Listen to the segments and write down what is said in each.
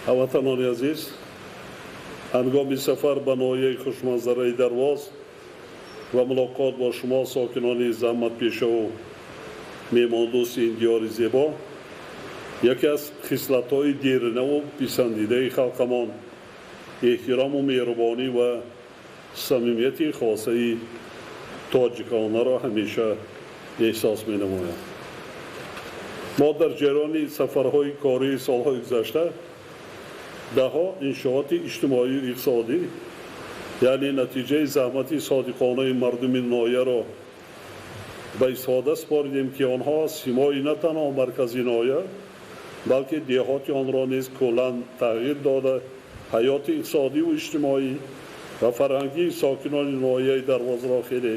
Ҳамватанони азиз, ҳангоми сафар ба ноҳияи хушманзараи Дарвоз ва мулоқот бо шумо, сокинони заҳматпешаву меҳмондӯсти ин диёри зебо, яке аз хислатҳои деринаву писандидаи халқамон, эҳтирому меҳрубонӣ ва самимияти хосаи тоҷиконаро ҳамеша эҳсос менамоям. Мо дар ҷараёни сафарҳои кории солҳои гузашта даҳҳо иншооти иҷтимоию иқтисодӣ, яъне натиҷаи заҳмати содиқонаи мардуми ноҳияро ба истифода супоридем, ки онҳо симои на танҳо маркази ноҳия, балки деҳоти онро низ куллан тағйир дода, ҳаёти иқтисодиву иҷтимоӣ ва фарҳангии сокинони ноҳияи Дарвозро хеле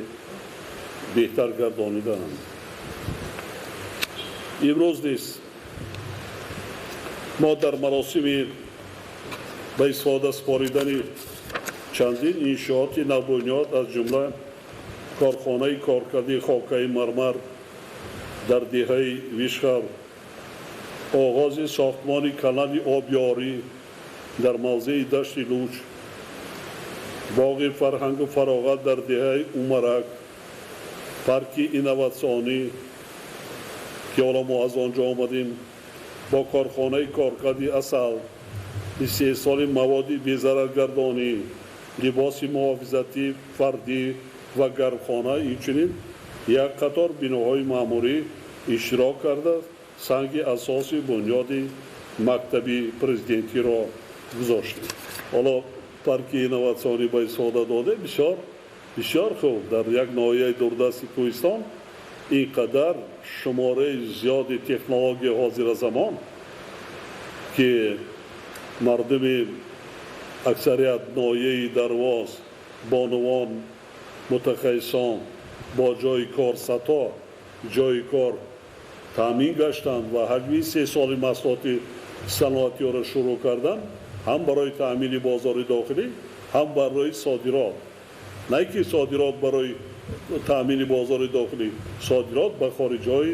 беҳтар гардонидаанд. Имрӯз низ мо дар маросими ба истифода супоридани чандин иншооти навбунёд, аз ҷумла корхонаи коркарди хокаи мармар дар деҳаи Вишхав, оғози сохтмони канали обёрӣ дар мавзеи Дашти Луч, боғи фарҳангу фароғат дар деҳаи Умарак, парки инноватсионӣ, ки ҳоло мо аз он ҷо омадем, бо корхонаи коркарди асал, истеҳсоли маводи безараргардонӣ, либоси муҳофизатӣ фардӣ ва гармхона, инчунин як қатор биноҳои маъмурӣ иштирок карда, санги асоси бунёди мактаби президентиро гузоштем. Ҳоло парки инноватсионӣ ба истифода доде, бисёр бисёр хуб. Дар як ноҳияи дурдасти кӯҳистон ин қадар шумораи зиёди технологияи ҳозиразамон, ки мардуми аксарият ноҳияи Дарвоз, бонувон, мутахассисон бо ҷойи кор, сатҳо ҷойи кор таъмин гаштанд ва ҳаҷми истеҳсоли маҳсулоти саноатиёро шурӯъ карданд, ҳам барои таъмини бозори дохилӣ, ҳам барои содирот. На ки содирот барои таъмини бозори дохилӣ, содирот ба хориҷҳои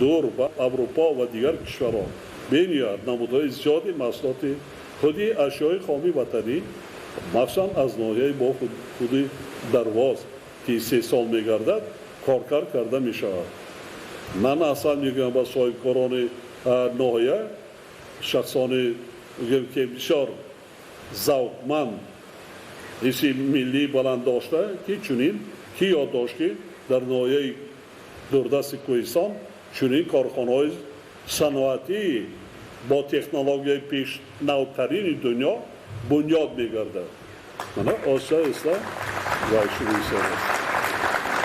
дур, ба Аврупо ва дигар кишварҳо. Бениҳоят намудҳои зиёди маҳсулоти худи ашёи хоми ватанӣ, махсусан аз ноҳияи бо худи Дарвоз, ки истеҳсол мегардад, коркард карда мешавад. Ман аслан мегӯям ба соҳибкорони ноҳия, шахсоне мегӯям, ки бисёр завқманд, ҳисси миллӣ баланд дошта, ки чунин ки ёд дошт, ки дар ноҳияи дурдасти кӯҳистон чунин корхонаҳои саноатӣ бо технологияи пешнавтарини дунё бунёд мегардад. Мана оҳиста оҳиста вай шурӯъ истодааст.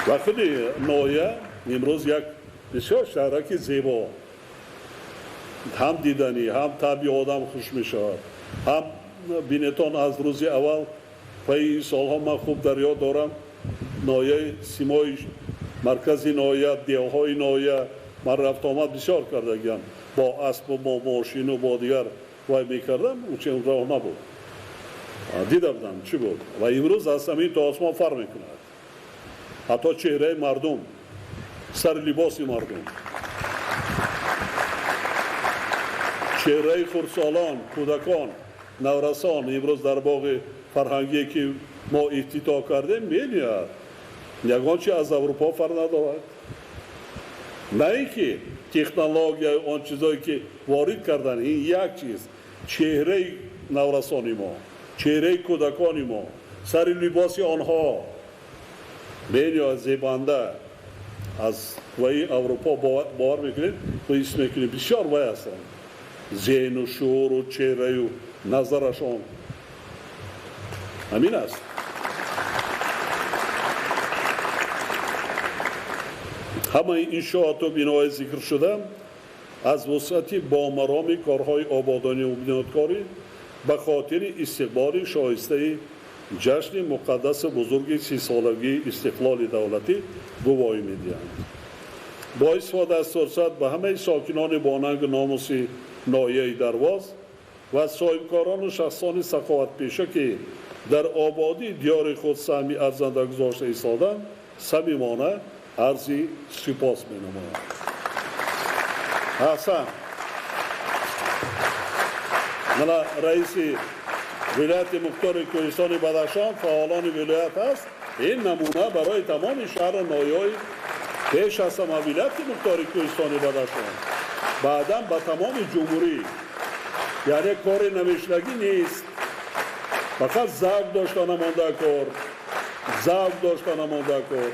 Ва худи ноҳия имрӯз як бисёр шаҳраки зебо, ҳам диданӣ, ҳам табъи одам хуш мешавад, ҳам бинетон аз рӯзи аввал пайи ин солҳо ман хуб дар ёд дорам, ноҳияи симои маркази ноҳия, деҳҳои ноҳия ман рафтуомад бисёр кардагиам, бо аспу бо мошину бо дигар вай мекардам, чун роҳ набуд, дида будам чӣ буд. Ва имрӯз аз ҳамин то осмон фарқ мекунад, ҳатто чеҳраи мардум, сари либоси мардум, чеҳраи хурдсолон, кӯдакон, наврасон имрӯз дар боғи фарҳангие, ки мо ифтитоҳ кардем, мениҳад ягон чи аз Аврупо фарқ надорад. На ин ки технология, он чизое ки ворид кардан, ин як чиз, чеҳраи наврасони мо, чеҳраи кӯдакони мо, сари либоси онҳо бениҳоят зебанда аз ваи Аврупо. Бовар мекунед ва ҳис мекунед, бисёр вай ҳастанд, зеҳну шууру чеҳраю назарашон ҳамин аст. Ҳамаи иншооту биноҳои зикршуда аз вусъати бомароми корҳои ободониву бунёдкорӣ ба хотири истиқболи шоистаи ҷашни муқаддаси бузурги 30-солагии истиқлоли давлатӣ гувоҳӣ медиҳанд. Бо истифода аз фурсат ба ҳамаи сокинони бонангу номуси ноҳияи Дарвоз ва соҳибкорону шахсони саховатпеша, ки дар ободии диёри худ саҳми арзанда гузошта истоданд, самимона арзи сипос менамоям. Аҳсан. Мана раиси вилояти мухтори Кӯҳистони Бадахшон, фаъолони вилоят аст. Ин намуна барои тамоми шаҳру ноҳияҳои пеш аз ҳама вилояти мухтори Кӯҳистони Бадахшон, баъдан ба тамоми ҷумҳурӣ. Яъне кори намешудагӣ нест, фақат завқ дошта намонда кор, завқ дошта намонда кор,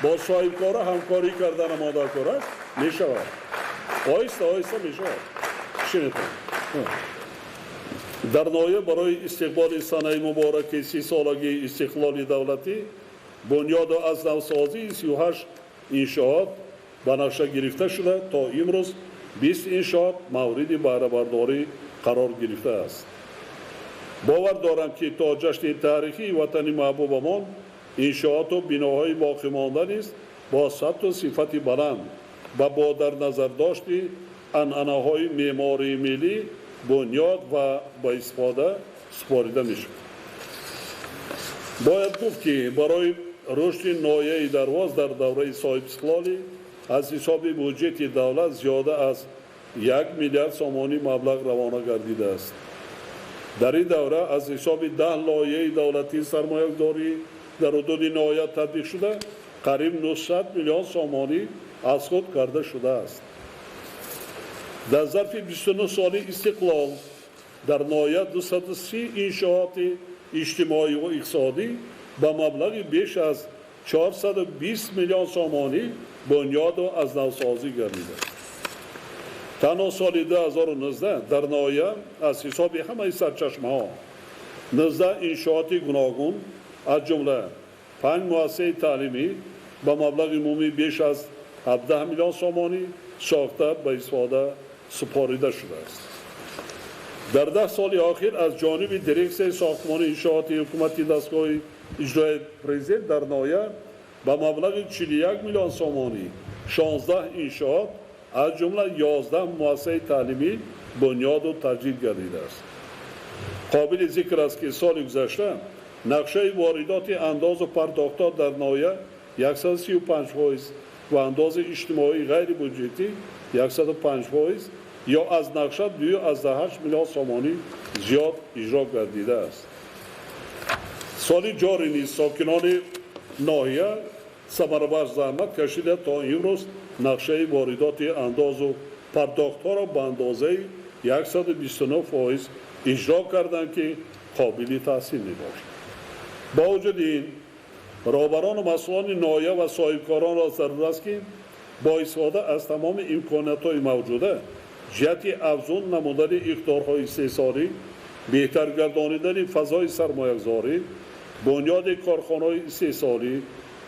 бо соҳибкора ҳамкорӣ карда намонда кор аст, мешавад. Оҳиста оҳиста мешавад. Шинетон. Дар ноҳия барои истиқболи санаи мубораки 30-солагии истиқлоли давлатӣ бунёду аз навсозии 38 иншоот ба нақша гирифта шуда, то имрӯз 20 иншоот мавриди баҳрабардорӣ қарор гирифтааст. Бовар дорам, ки то ҷашни таърихии ватани маҳбубамон иншооту биноҳои боқимонда низ бо сатҳу сифати баланд ва бо дар назардошти анъанаҳои меъмории миллӣ бунёд ва ба истифода супорида мешавад. Бояд гуфт, ки барои рушди ноҳияи Дарвоз дар давраи соҳибистиқлолӣ аз ҳисоби буҷети давлат зиёда аз 1 миллиард сомонӣ маблағ равона гардидааст. Дар ин давра аз ҳисоби 10 лоиҳаи давлатии сармоягузорӣ дар ҳудуди ноҳия татбиқ шуда, қариб 900 миллион сомонӣ аз худ карда шудааст. Дар зарфи 29 соли истиқлол дар ноҳия 230 иншооти иҷтимоӣ ва иқтисодӣ ба маблағи беш аз 420 миллион сомонӣ бунёду аз навсозӣ гардидааст. Танҳо соли 2019 дар ноҳия аз ҳисоби ҳамаи сарчашмаҳо 19 иншооти гуногун, аз ҷумла панҷ муассисаи таълимӣ ба маблағи умумӣ беш аз 17 миллион сомонӣ сохта, ба истифода супорида шудааст. Дар 10 соли охир аз ҷониби дирексияи сохтмони иншооти ҳукумати дастгоҳи иҷроияи президент дар ноҳия ба маблағи 41 миллион сомонӣ 16 иншоот, аз ҷумла 11 муассисаи таълимӣ бунёду таҷдид гардидааст. Қобили зикр аст, ки соли гузашта нақшаи воридоти андозу пардохтҳо дар ноҳия 135% ва андози иҷтимоии ғайрибюҷетӣ 105% ё аз нақша 2,8 миллион сомонӣ зиёд иҷро гардидааст. Соли ҷорӣ низ сокинони ноҳия самарабахш заҳмат кашида, то имрӯз нақшаи воридоти андозу пардохтҳоро ба андозаи 129% иҷро карданд, ки қобили таҳсин мебошад. Бо вуҷуди ин, роҳбарону масъулони ноҳия ва соҳибкоронро зарур аст, ки бо истифода аз тамоми имкониятҳои мавҷуда ҷиҳати афзун намудани иқтидорҳои истеҳсолӣ, беҳтар гардонидани фазои сармоягузорӣ, бунёди корхонаҳои истеҳсолӣ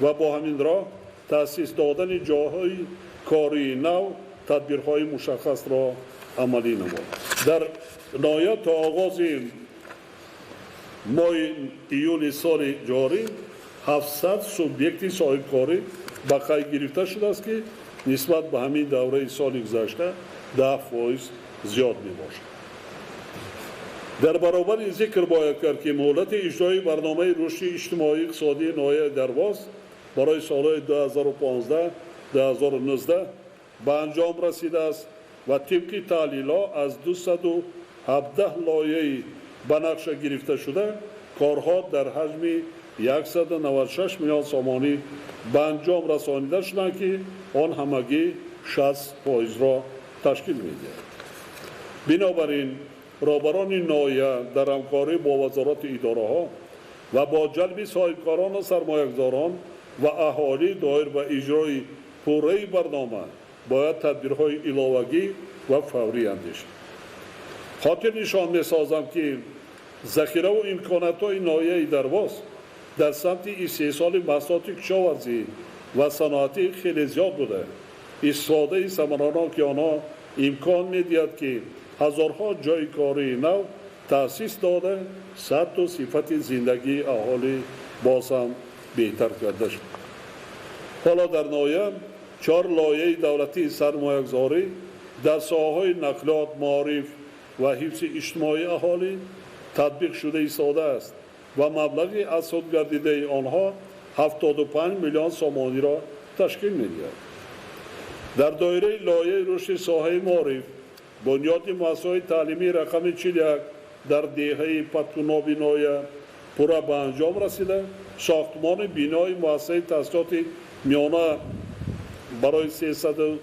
ва бо ҳамин роҳ таъсис додани ҷойҳои кории нав тадбирҳои мушаххасро амалӣ намояд. Дар ноҳия то оғози моҳи июли соли ҷорӣ 700 субъекти соҳибкорӣ ба қайд гирифта шудааст, ки нисбат ба ҳамин давраи соли гузашта 10% зиёд мебошад. Дар баробари зикр бояд кард, ки муҳлати иҷрои барномаи рушди иҷтимоӣ иқтисодии ноҳияи Дарвоз барои солҳои 2015-2019 ба анҷом расидааст ва тибқи таҳлилҳо аз 217 лоиҳаи ба нақша гирифташуда корҳо дар ҳаҷми 196 миллион сомонӣ ба анҷом расонида шуданд, ки он ҳамагӣ 60 фоизро ташкил медиҳад. Бинобар ин, роҳбарони ноҳия дар ҳамкорӣ бо вазорату идораҳо ва бо ҷалби соҳибкорону сармоягузорон ва аҳолӣ доир ба иҷрои пурраи барнома бояд тадбирҳои иловагӣ ва фаврӣ андешанд. Хотир нишон месозам, ки захираву имкониятҳои ноҳияи Дарвоз дар самти истеҳсоли маҳсулоти кишоварзӣ ва саноатӣ хеле зиёд буда, истифодаи самараноки онҳо имкон медиҳад, ки ҳазорҳо ҷойи кории нав таъсис дода, сатҳу сифати зиндагии аҳолӣ боз ҳам беҳтар карда шуд. Ҳоло дар ноҳия чор лоиҳаи давлатии сармоягузорӣ дар соҳаҳои нақлиёт, маориф ва ҳифзи иҷтимоии аҳолӣ татбиқ шуда истодааст ва маблағи аз худ гардидаи онҳо 75 миллион сомониро ташкил медиҳад. Дар доираи лоиҳаи рушди соҳаи маориф Бунёди муассисаҳои таълимии рақами 41 дар деҳаи Паткуноби ноҳия пурра ба анҷом расида, сохтмони бинои муассисаи таҳсилоти миёна барои 340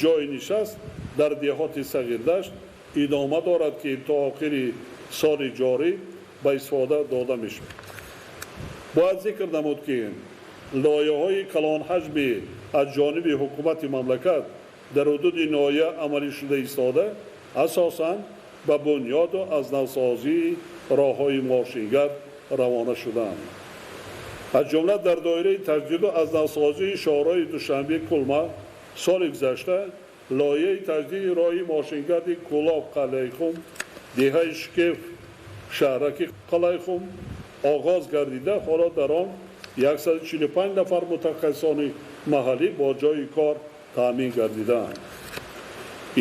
ҷойи нишаст дар деҳоти Сағирдашт идома дорад, ки то охири соли ҷорӣ ба истифода дода мешавад. Бояд зикр намуд, ки лоиҳаҳои калонҳаҷми аз ҷониби ҳукумати мамлакат дар ҳудуди ноҳия амалӣ шуда истода, асосан ба бунёду аз навсозии роҳҳои мошингард равона шудаанд. Аз ҷумла дар доираи таҷдиду аз навсозии шоҳроҳи Душанбе Кулма соли гузашта лоиҳаи таҷдиди роҳи мошингарди Кӯлоб Қалъаихум, деҳаи Шкеф, шаҳраки Қалъаихум оғоз гардида, ҳоло дар он 145 нафар мутахассисони маҳаллӣ бо ҷойи кор таъмин гардидаанд.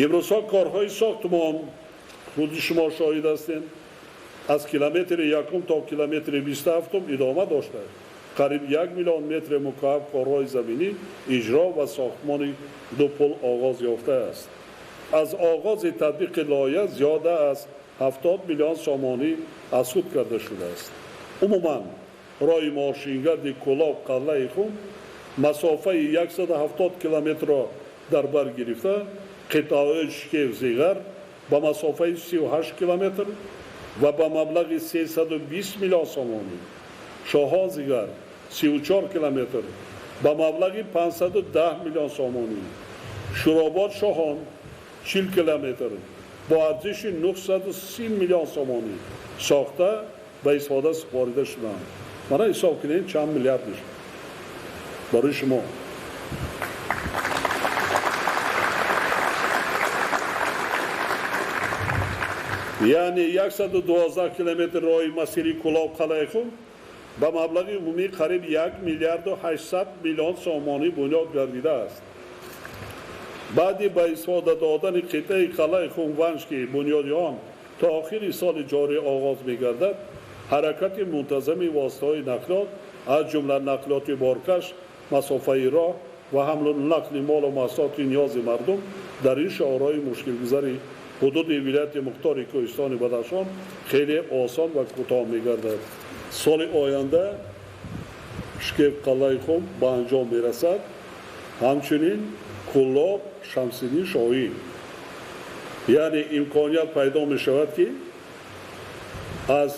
Имрӯзҳо корҳои сохтмон, худи шумо шоҳид ҳастед, аз километри 1 то километри 27 идома дошта, қариб 1 миллион метри мукааб корҳои заминӣ иҷро ва сохтмони ду пул оғоз ёфтааст. Аз оғози татбиқи лоиҳа зиёда аз 70 миллион сомонӣ аз худ карда шудааст. Умуман роҳи мошингарди Кӯлоб Қалъаихум масофаи 170 километрро дар бар гирифта, қитъаҳои Шкеф Зиғар ба масофаи 38 километр ва ба маблағи 320 миллион сомонӣ, Шоҳон Зиғар 34 километр ба маблағи 510 миллион сомонӣ, Шуробод Шоҳон 40 километр бо арзиши 930 миллион сомонӣ сохта ба истифода супорида шуданд. Мана ҳисоб кунед, чанд миллиард мешавад барои шумо. Яъне 112 километр роҳи масири Кӯлоб Қалъаихум ба маблағи умумии қариб 1 миллиарду 800 миллион сомонӣ бунёд гардидааст. Баъди ба истифода додани қитъаи Қалъаихум Ванҷ, ки бунёди он то охири соли ҷорӣ оғоз мегардад, ҳаракати мунтазами воситаҳои нақлиёт, аз ҷумла нақлиёти боркаш, масофаи роҳ ва ҳамлу нақли молу маҳсулоти ниёзи мардум дар ин шоҳроҳи мушкилгузари ҳудуди вилояти мухтори Кӯҳистони Бадахшон хеле осон ва кӯтоҳ мегардад. Соли оянда Шкеф Қалъаихум ба анҷом мерасад, ҳамчунин Кӯлоб Шамсиддин Шоҳин. Яъне имконият пайдо мешавад, ки аз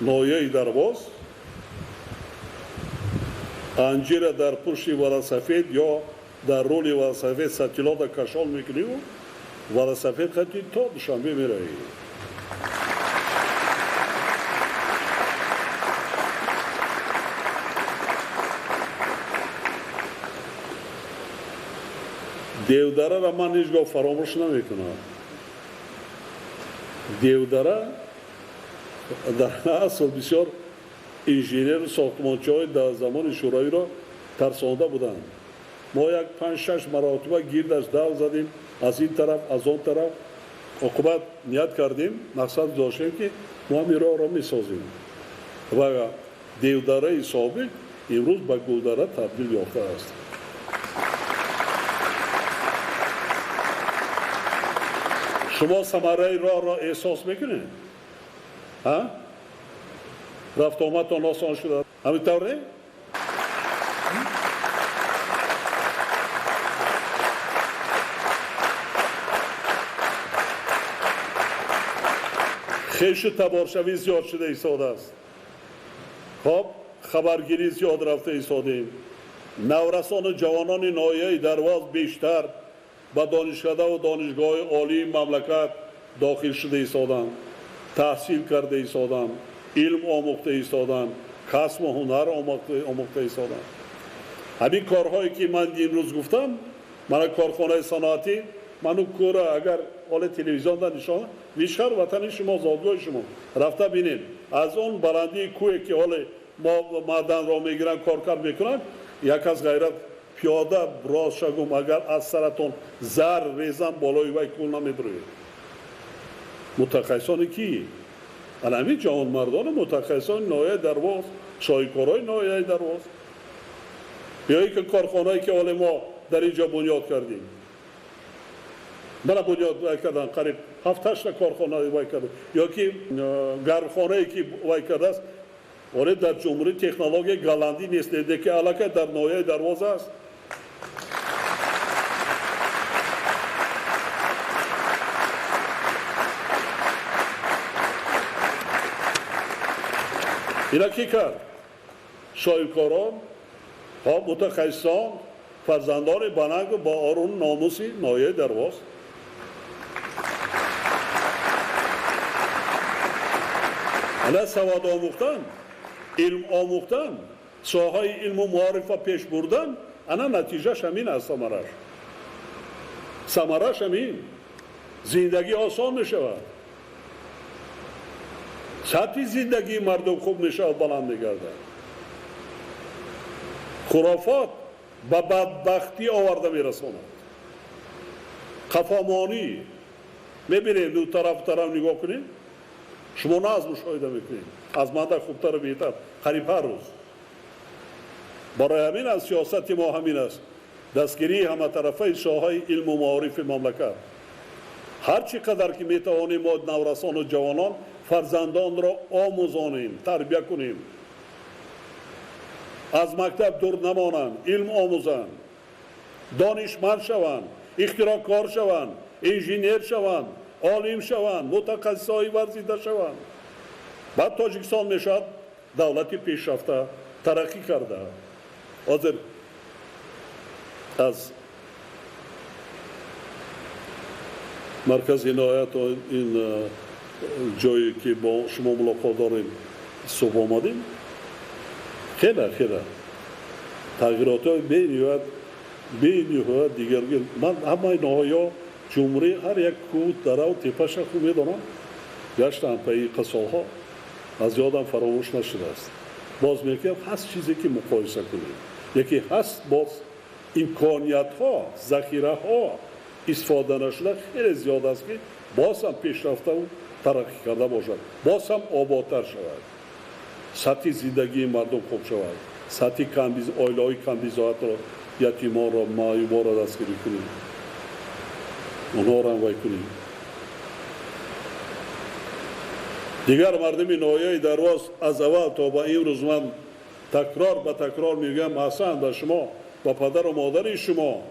ноҳияи Дарвоз анҷира дар пушти велосипед ё дар рули велосипед сатилота кашол мекуниву велосипед хати то Душанбе меравӣ. Девдараро ман ҳеҷ гоҳ фаромӯш намекунам. Девдара дар асл бисёр инженеру сохтмончиҳои дар замони шӯравиро тарсонда буданд. Мо як 5-6 маротиба гирдаш дав задем, аз ин тараф, аз он тараф. Оқибат ният кардем, мақсад гузоштем, ки мо ҳамин роҳро месозем. Ва девдараи собиқ имрӯз ба гулдара табдил ёфтааст. Шумо самараи роҳро эҳсос мекунед? Рафтуомадтон осон шуда? Ҳамин тавр не? Хешу таборшавӣ зиёд шуда истодааст. Хоб, хабаргирӣ зиёд рафта истодаем. Наврасону ҷавонони ноҳияи Дарвоз бештар ба донишкадаву донишгоҳҳои олии мамлакат дохил шуда истоданд, таҳсил карда истоданд, илм омӯхта истоданд, касбу ҳунар омӯхта истоданд. Ҳамин корҳое ки ман имрӯз гуфтам, мана корхонаи саноатӣ, ману кӯра агар ҳоле телевизионда нишон, вишхар ватани шумо, зодгоҳи шумо, рафта бинед. Аз он баландии кӯе ки ҳоле мо маъданро мегиранд, коркард мекунанд, як аз ғайрат пиёда рост шагум, агар аз саратон зар резам болои вай кӯл намебуред. Мутахассисони ки? Ана ҳамин ҷавонмардону мутахассисони ноҳияи Дарвоз, соҳибкорои ноҳияи Дарвоз. Ё ин ки корхонае ки ҳоле мо дар ин ҷо бунёд кардем. Мана бунёд вай кардан, қариб 7-8 корхона вай кардан, ёки гармхонае ки вай кардааст, оре дар ҷумҳурии технологияи голландӣ нест, ки аллакай дар ноҳияи Дарвоз аст. Ина ки кард? Соҳибкорон, мутахассисон, фарзандони банангу бо орун номуси ноҳияи Дарвоз. Ана савод омӯхтан, илм омӯхтан, соҳаи илму маорифа пеш бурдан, ана натиҷаш ҳамин аст, самараш. Самараш ҳамин. Зиндагӣ осон мешавад. Сатҳи зиндагии мардум хуб мешавад, баланд мегардад. Хурофот ба бадбахтӣ оварда мерасонад. Қафомонӣ. Мебинем, ду тараф тараф нигоҳ кунем, шумо на аз мушоҳида мекунед, аз манда хубтару беҳтар, қариб ҳар рӯз. Барои ҳамин аз сиёсати мо ҳамин аст: дастгирии ҳаматарафаи соҳаи илму маорифи мамлакат. Ҳар чӣ қадар ки метавонем мо наврасону ҷавонон фарзандонро омӯзонем, тарбия кунем, аз мактаб дур намонанд, илм омӯзанд, донишманд шаванд, ихтироъкор шаванд, инженер шаванд, олим шаванд, мутахассисҳои варзида шаванд. Баъд Тоҷикистон мешавад давлати пешрафта, тараққӣ карда. Ҳозир аз маркази ноҳия то ин ҷое ки бо шумо мулоқот дорем субҳ омадем, хеле хеле тағйиротҳои бениҳоят дигаргир. Ман ҳамаи ноҳияҳо ҷумҳурӣ ҳар як кӯҳ, дараву тепаша хуб медонам, гаштам пайи қасолҳо, аз ёдам фаромӯш нашудааст. Боз мегӯям, ҳаст чизе ки муқоиса кунем, яке ҳаст боз имкониятҳо, захираҳо истифода нашуда хеле зиёд аст, ки боз ҳам пешрафтаву тараққӣ карда бошад, боз ҳам ободтар шавад, сатҳи зиндагии мардум хуб шавад, сатҳи оилаҳои камбизоатро, ятимонро, маъюбонро дастгирӣ кунем, онҳоро ҳам вай кунем. Дигар мардуми ноҳияи Дарвоз аз аввал то ба имрӯз ман такрор ба такрор мегӯям, аҳсан ба шумо, ба падару модари шумо,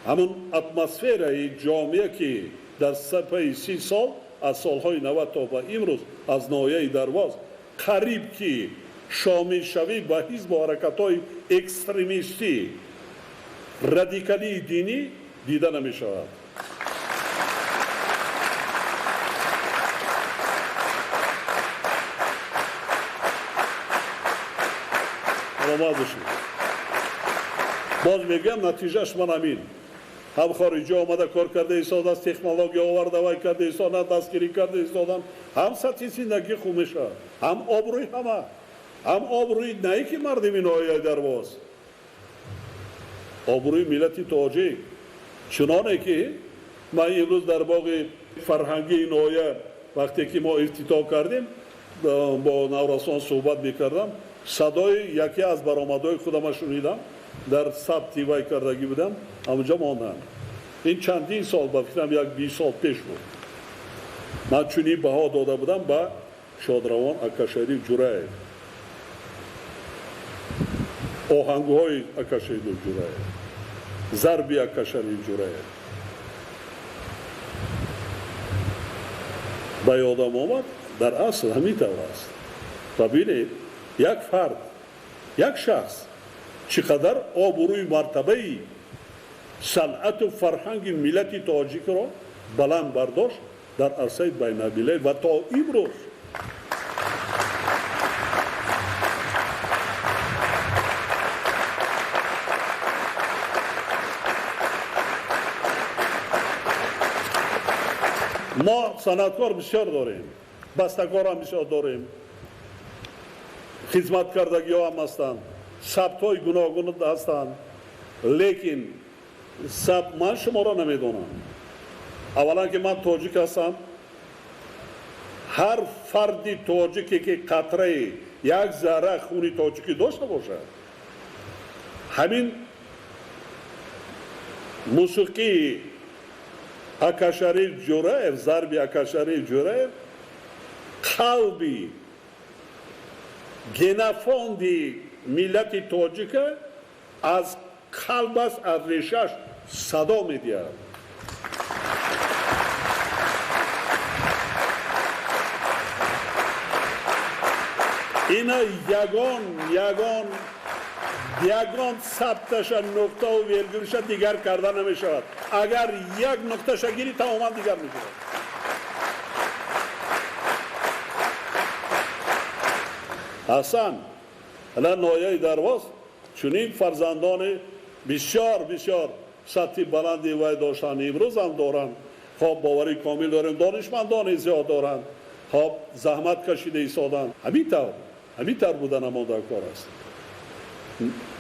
ҳамон атмосфераи ҷомеа ки дар сафаи 30 сол аз солҳои 90 то ба имрӯз аз ноҳияи Дарвоз қариб ки шомилшавӣ ба ҳизбу ҳаракатҳои экстремистӣ, радикалии динӣ дида намешавад. Саломат бошед. Боз мегӯям, натиҷааш ман ҳамин. Ҳам хориҷа омада кор карда истодааст, технология оварда вай карда истодан, дастгирӣ карда истодан, ҳам сатҳи зиндагӣ хуб мешавад, ҳам обрӯи ҳама, ҳам обрӯи на ин ки мардуми ноҳияи Дарвоз, обрӯи миллати тоҷик. Чуноне ки ман имрӯз дар боғи фарҳангии ноҳия вақте ки мо ифтитоҳ кардем, бо наврасон суҳбат мекардам, садои яке аз баромадҳои худама шунидам, дар сабти вай кардагӣ будам, ҳамонҷо мондам. Ин чандин сол, ба фикрам як 20 сол пеш буд, ман чунин баҳо дода будам ба шодравон Акашариф Ҷураев, оҳангҳои Акашариф Ҷураев, зарби Акашариф Ҷураев. Ба ёдам омад, дар асл ҳамин тавр аст. Ва бинед, як фард, як шахс чӣ қадар обрӯи мартабаи санъату фарҳанги миллати тоҷикро баланд бардошт дар арсаи байналмилалӣ ва то имрӯз. Мо санъаткор бисёр дорем, бастакорам бисёр дорем, хизматкардагиҳо ҳам ҳастанд, сабтҳои гуногун ҳастанд, лекин ман шуморо намедонам. Аввалан ки ман тоҷик ҳастам, ҳар фарди тоҷике ки қатраи як зарра хуни тоҷикӣ дошта бошад, ҳамин мусиқии Акашариф Ҷӯраев, зарби Акашариф Ҷӯраев қалби генофонди миллати тоҷика аз қалбаш, аз решаш садо медиҳад. Ина ягон ягон ягон сабташа, нуқтаву вергулша дигар карда намешавад. Агар як нуқташа гирӣ, тамоман дигар мешавад. Ҳасан, ала ноҳияи Дарвоз чунин фарзандони бисёр бисёр сатҳи баланди вай доштанд, имрӯз ҳам доранд. Хоб, боварии комил дорем, донишмандони зиёд доранд, хоб, заҳмат кашида истоданд. Ҳамин тавр буда намода кор аст.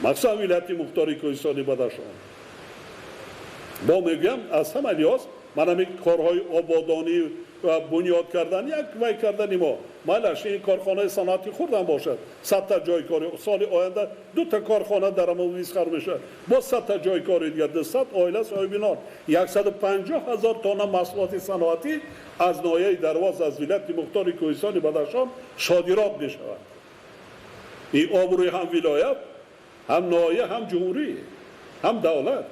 Махсусан вилояти мухтори Кӯҳистони Бадахшон. Бо мегӯям, аз ҳама лиҳоз ман ҳамин корҳои ободонӣ ва бунёд кардан, як вай кардани мо, майлаш ин корхонаи саноати хурдам бошад, 100 та ҷойи кори, соли оянда дута корхона дар амал висхар мешавад, боз 100 та ҷойи кори дигар, 200 оила соҳиби нон, 150 000 тонна маҳсулоти саноатӣ аз ноҳияи Дарвоз, аз вилояти мухтори Кӯҳистони Бадахшон содирот мешавад. Ин обрӯи ҳам вилоят, ҳам ноҳия, ҳам ҷумҳурӣ, ҳам давлат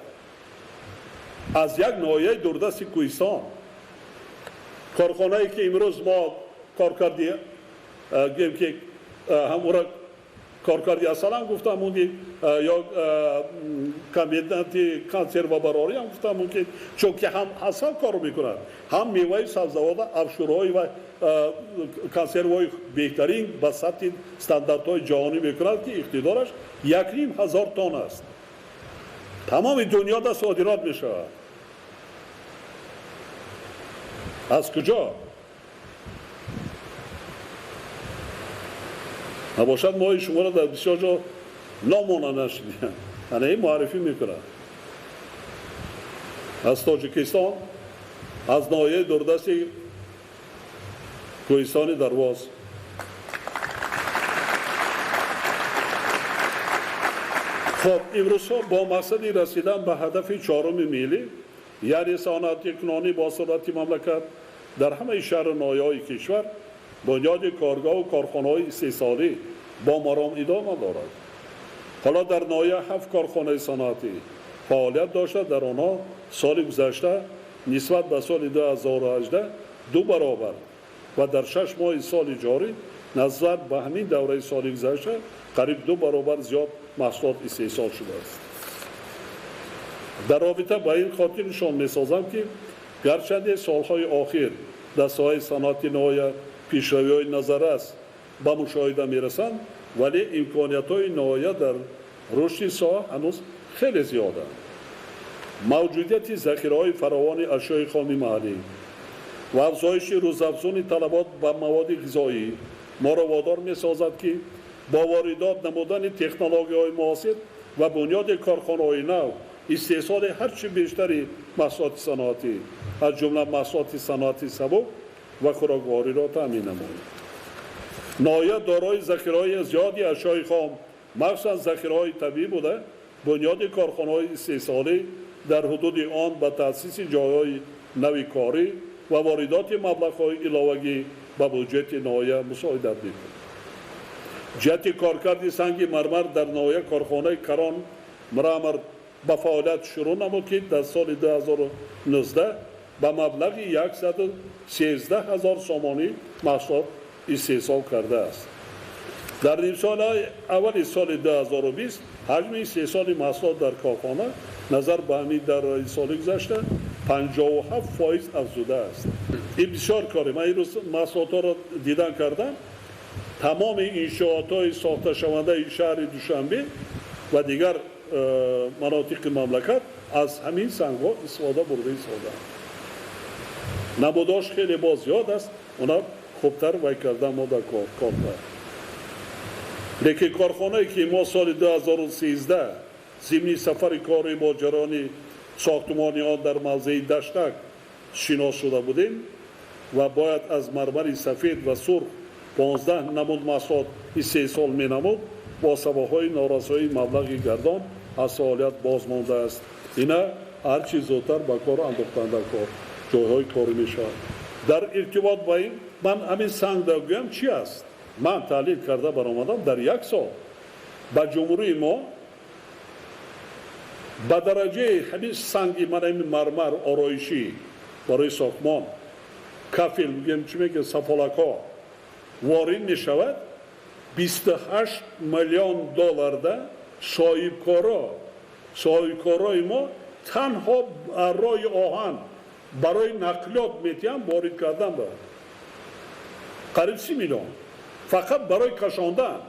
аз як ноҳияи дурдасти кӯҳистон. Корхонае ки имрӯз мо коркарди, гӯем ки, ҳам ура коркарди асалам гуфтам мумкин, ё комбинати консервабарорӣ ҳам гуфтам мумкин, чунки ҳам асал кор мекунад, ҳам меваи сабзавота, афшурҳои ва консервҳои беҳтарин ба сатҳи стандартҳои ҷаҳонӣ мекунад, ки иқтидораш 1,5 ҳазор тонна аст. Тамоми дунёда содирот мешавад. Аз куҷо набошад, мои шуморо дар бисёр ҷо номона нашидем. Ана ин муаррифӣ мекунад аз Тоҷикистон, аз ноҳияи дурдасти кӯҳистони Дарвоз. Хоб, имрӯзҳо бо мақсади расидан ба ҳадафи чоруми миллӣ, яъне саноатикунонӣ бо суръати мамлакат, дар ҳамаи шаҳру ноҳияҳои кишвар бунёди коргоҳу корхонаҳои истеҳсолӣ бо маром идома дорад. Ҳоло дар ноҳия ҳафт корхонаи саноатӣ фаъолият дошта, дар онҳо соли гузашта нисбат ба соли 2018 ду баробар ва дар 6 моҳи соли ҷорӣ назар ба ҳамин давраи соли гузашта қариб ду баробар зиёд маҳсулот истеҳсол шудааст. Дар робита ба ин хотир нишон месозам, ки гарчанде солҳои охир дар соҳаи саноати ноҳия пешравиҳои назаррас ба мушоҳида мерасанд, вале имкониятҳои ноҳия дар рушди соҳа ҳанӯз хеле зиёданд. Мавҷудияти захираҳои фаровони ашёи хоми маҳаллӣ ва афзоиши рӯзафзуни талабот ба маводи ғизоӣ моро водор месозад, ки бо воридот намудани технологияҳои муосир ва бунёди корхонаҳои нав истеҳсоли ҳарчи бештари маҳсулоти саноатӣ, аз ҷумла маҳсулоти саноати сабук ва хӯроквориро таъмин намоем. Ноҳия дорои захираҳои зиёди ашёи хом, махсусан захираҳои табиӣ буда, бунёди корхонаҳои истеҳсолӣ дар ҳудуди он ба таъсиси ҷойҳои нави корӣ ва воридоти маблағҳои иловагӣ ба буҷети ноҳия мусоидат мекунад. Ҷиҳати коркарди санги мармар дар ноҳия корхонаи Карон Мрамор ба фаъолият шурӯъ намуд, ки дар соли 2019 ба маблағи 113 ҳазор сомонӣ маҳсулот истеҳсол кардааст. Дар нимсолаи аввали соли 2020 ҳаҷми истеҳсоли маҳсулот дар корхона назар ба ҳамин давраи соли гузашта 57% афзудааст. Ин бисёр коре. Ман имрӯз маҳсулотҳоро дидан кардам. Тамоми иншоотҳои сохташавандаи шаҳри Душанбе ва дигар манотиқи мамлакат аз ҳамин сангҳо истифода бурда истодаанд. Намудош хеле боз зиёд аст, она хубтар вай кардан мо дар кор кард. Лекин корхонае ки мо соли 2013 зимни сафари кори бо ҷараёни сохтумони он дар мавзеи Даштак шинос шуда будем ва бояд аз мармари сафед ва сурх 15 намуд маҳсулот истеҳсол менамуд, бо сабабҳои норасоии маблағи гардон аз фаъолият боз мондааст. Ина ҳарчи зудтар ба кор андохтан дар кор. Ҷойҳои корӣ мешавад. Дар иртибот ба ин ман ҳамин санг гӯям чи аст? Ман таҳлил карда баромадам, дар як сол ба ҷумҳурии мо ба дараҷаи ҳамин санги мана ин мармар ороишӣ барои сохтмон, кафел мегӯем, чӣ мегӯем, сафолакҳо ворид мешавад 28 миллион долларда. Соҳибкорои мо танҳо роҳи оҳан барои нақлиёт метиҳанд, ворид кардан ба қариб 30 миллион фақат барои кашондан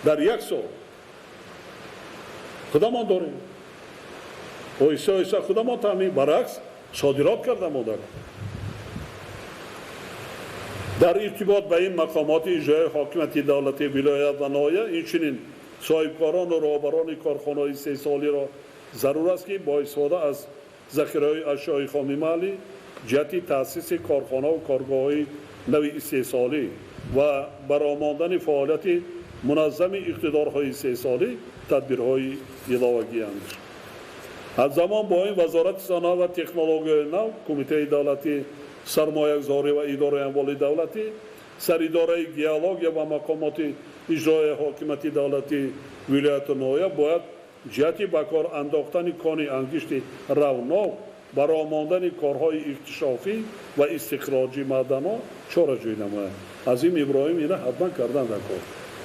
дар як сол. Худамон дорем, оҳиста оҳиста худамон таъмин, баръакс, содирот карда модар. Дар иртибот ба ин мақомоти иҷроии ҳокимияти давлатии вилоят ва ноҳия, инчунин соҳибкорону роҳбарони корхонаҳои истеҳсолиро зарур аст, ки бо истифода аз захираҳои ашёи хоми маҳаллӣ ҷиҳати таъсиси корхонаву коргоҳҳои нави истеҳсолӣ ва баромондани фаъолияти муназзами иқтидорҳои истеҳсолӣ тадбирҳои иловагӣ андешанд. Ҳамзамон бо ин Вазорати саноат ва технологияи нав, Кумитаи давлатии сармоягузорӣ ва идораи амволи давлатӣ, Саридораи геология ва мақомоти иҷроияи ҳокимияти давлатии вилояту ноҳия бояд ҷиҳати ба кор андохтани кони ангишти равнок, баромондани корҳои иктишофӣ ва истихроҷи маъданҳо чораҷӯӣ намоянд. Азим Иброҳим, ина ҳатман кардан дар кор,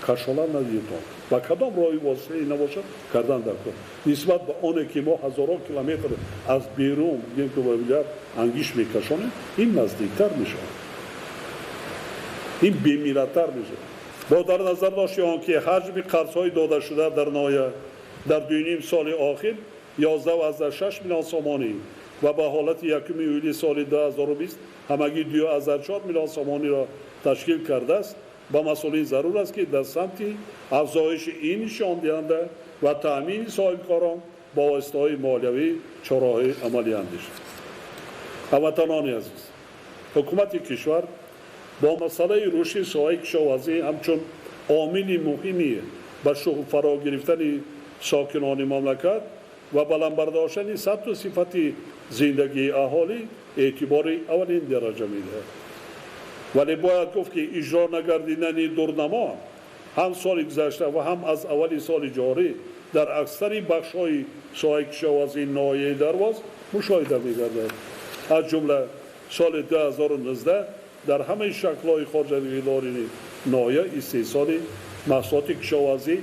кашола надидтон, ба кадом роҳи воситае набошад, кардан дар кор, нисбат ба оне ки мо ҳазорон километр аз берун бигем ки ба вилоят ангишт мекашонем, ин наздиктар мешавад, ин бемиллаттар мешавад. Бо дар назар дошти он ки ҳаҷми қарзҳои додашуда дар ноҳия дар 2,5 соли охир 11,6 миллион сомонӣ ва ба ҳолати 1 июли соли 2020 ҳамагӣ 2,4 миллион сомониро ташкил кардааст, ба масъулин зарур аст, ки дар самти афзоиши ин нишондиҳанда ва таъмини соҳибкорон бо воситаҳои молиявӣ чораҳои амалӣ андешанд. Ҳамватанони азиз, ҳукумати кишвар бо масъалаи рушди соҳаи кишоварзӣ ҳамчун омили муҳими ба шуғл фаро гирифтани сокинони мамлакат ва баланд бардоштани сатҳу сифати зиндагии аҳолӣ эътибори аввалин дараҷа медиҳад. Вале бояд гуфт, ки иҷро нагардидани дурнамо ҳам соли гузашта ва ҳам аз аввали соли ҷорӣ дар аксари бахшҳои соҳаи кишоварзии ноҳияи Дарвоз мушоҳида мегардад. Аз ҷумла соли 2019 дар ҳамаи шаклҳои хоҷагидории ноҳия истеҳсоли маҳсулоти кишоварзӣ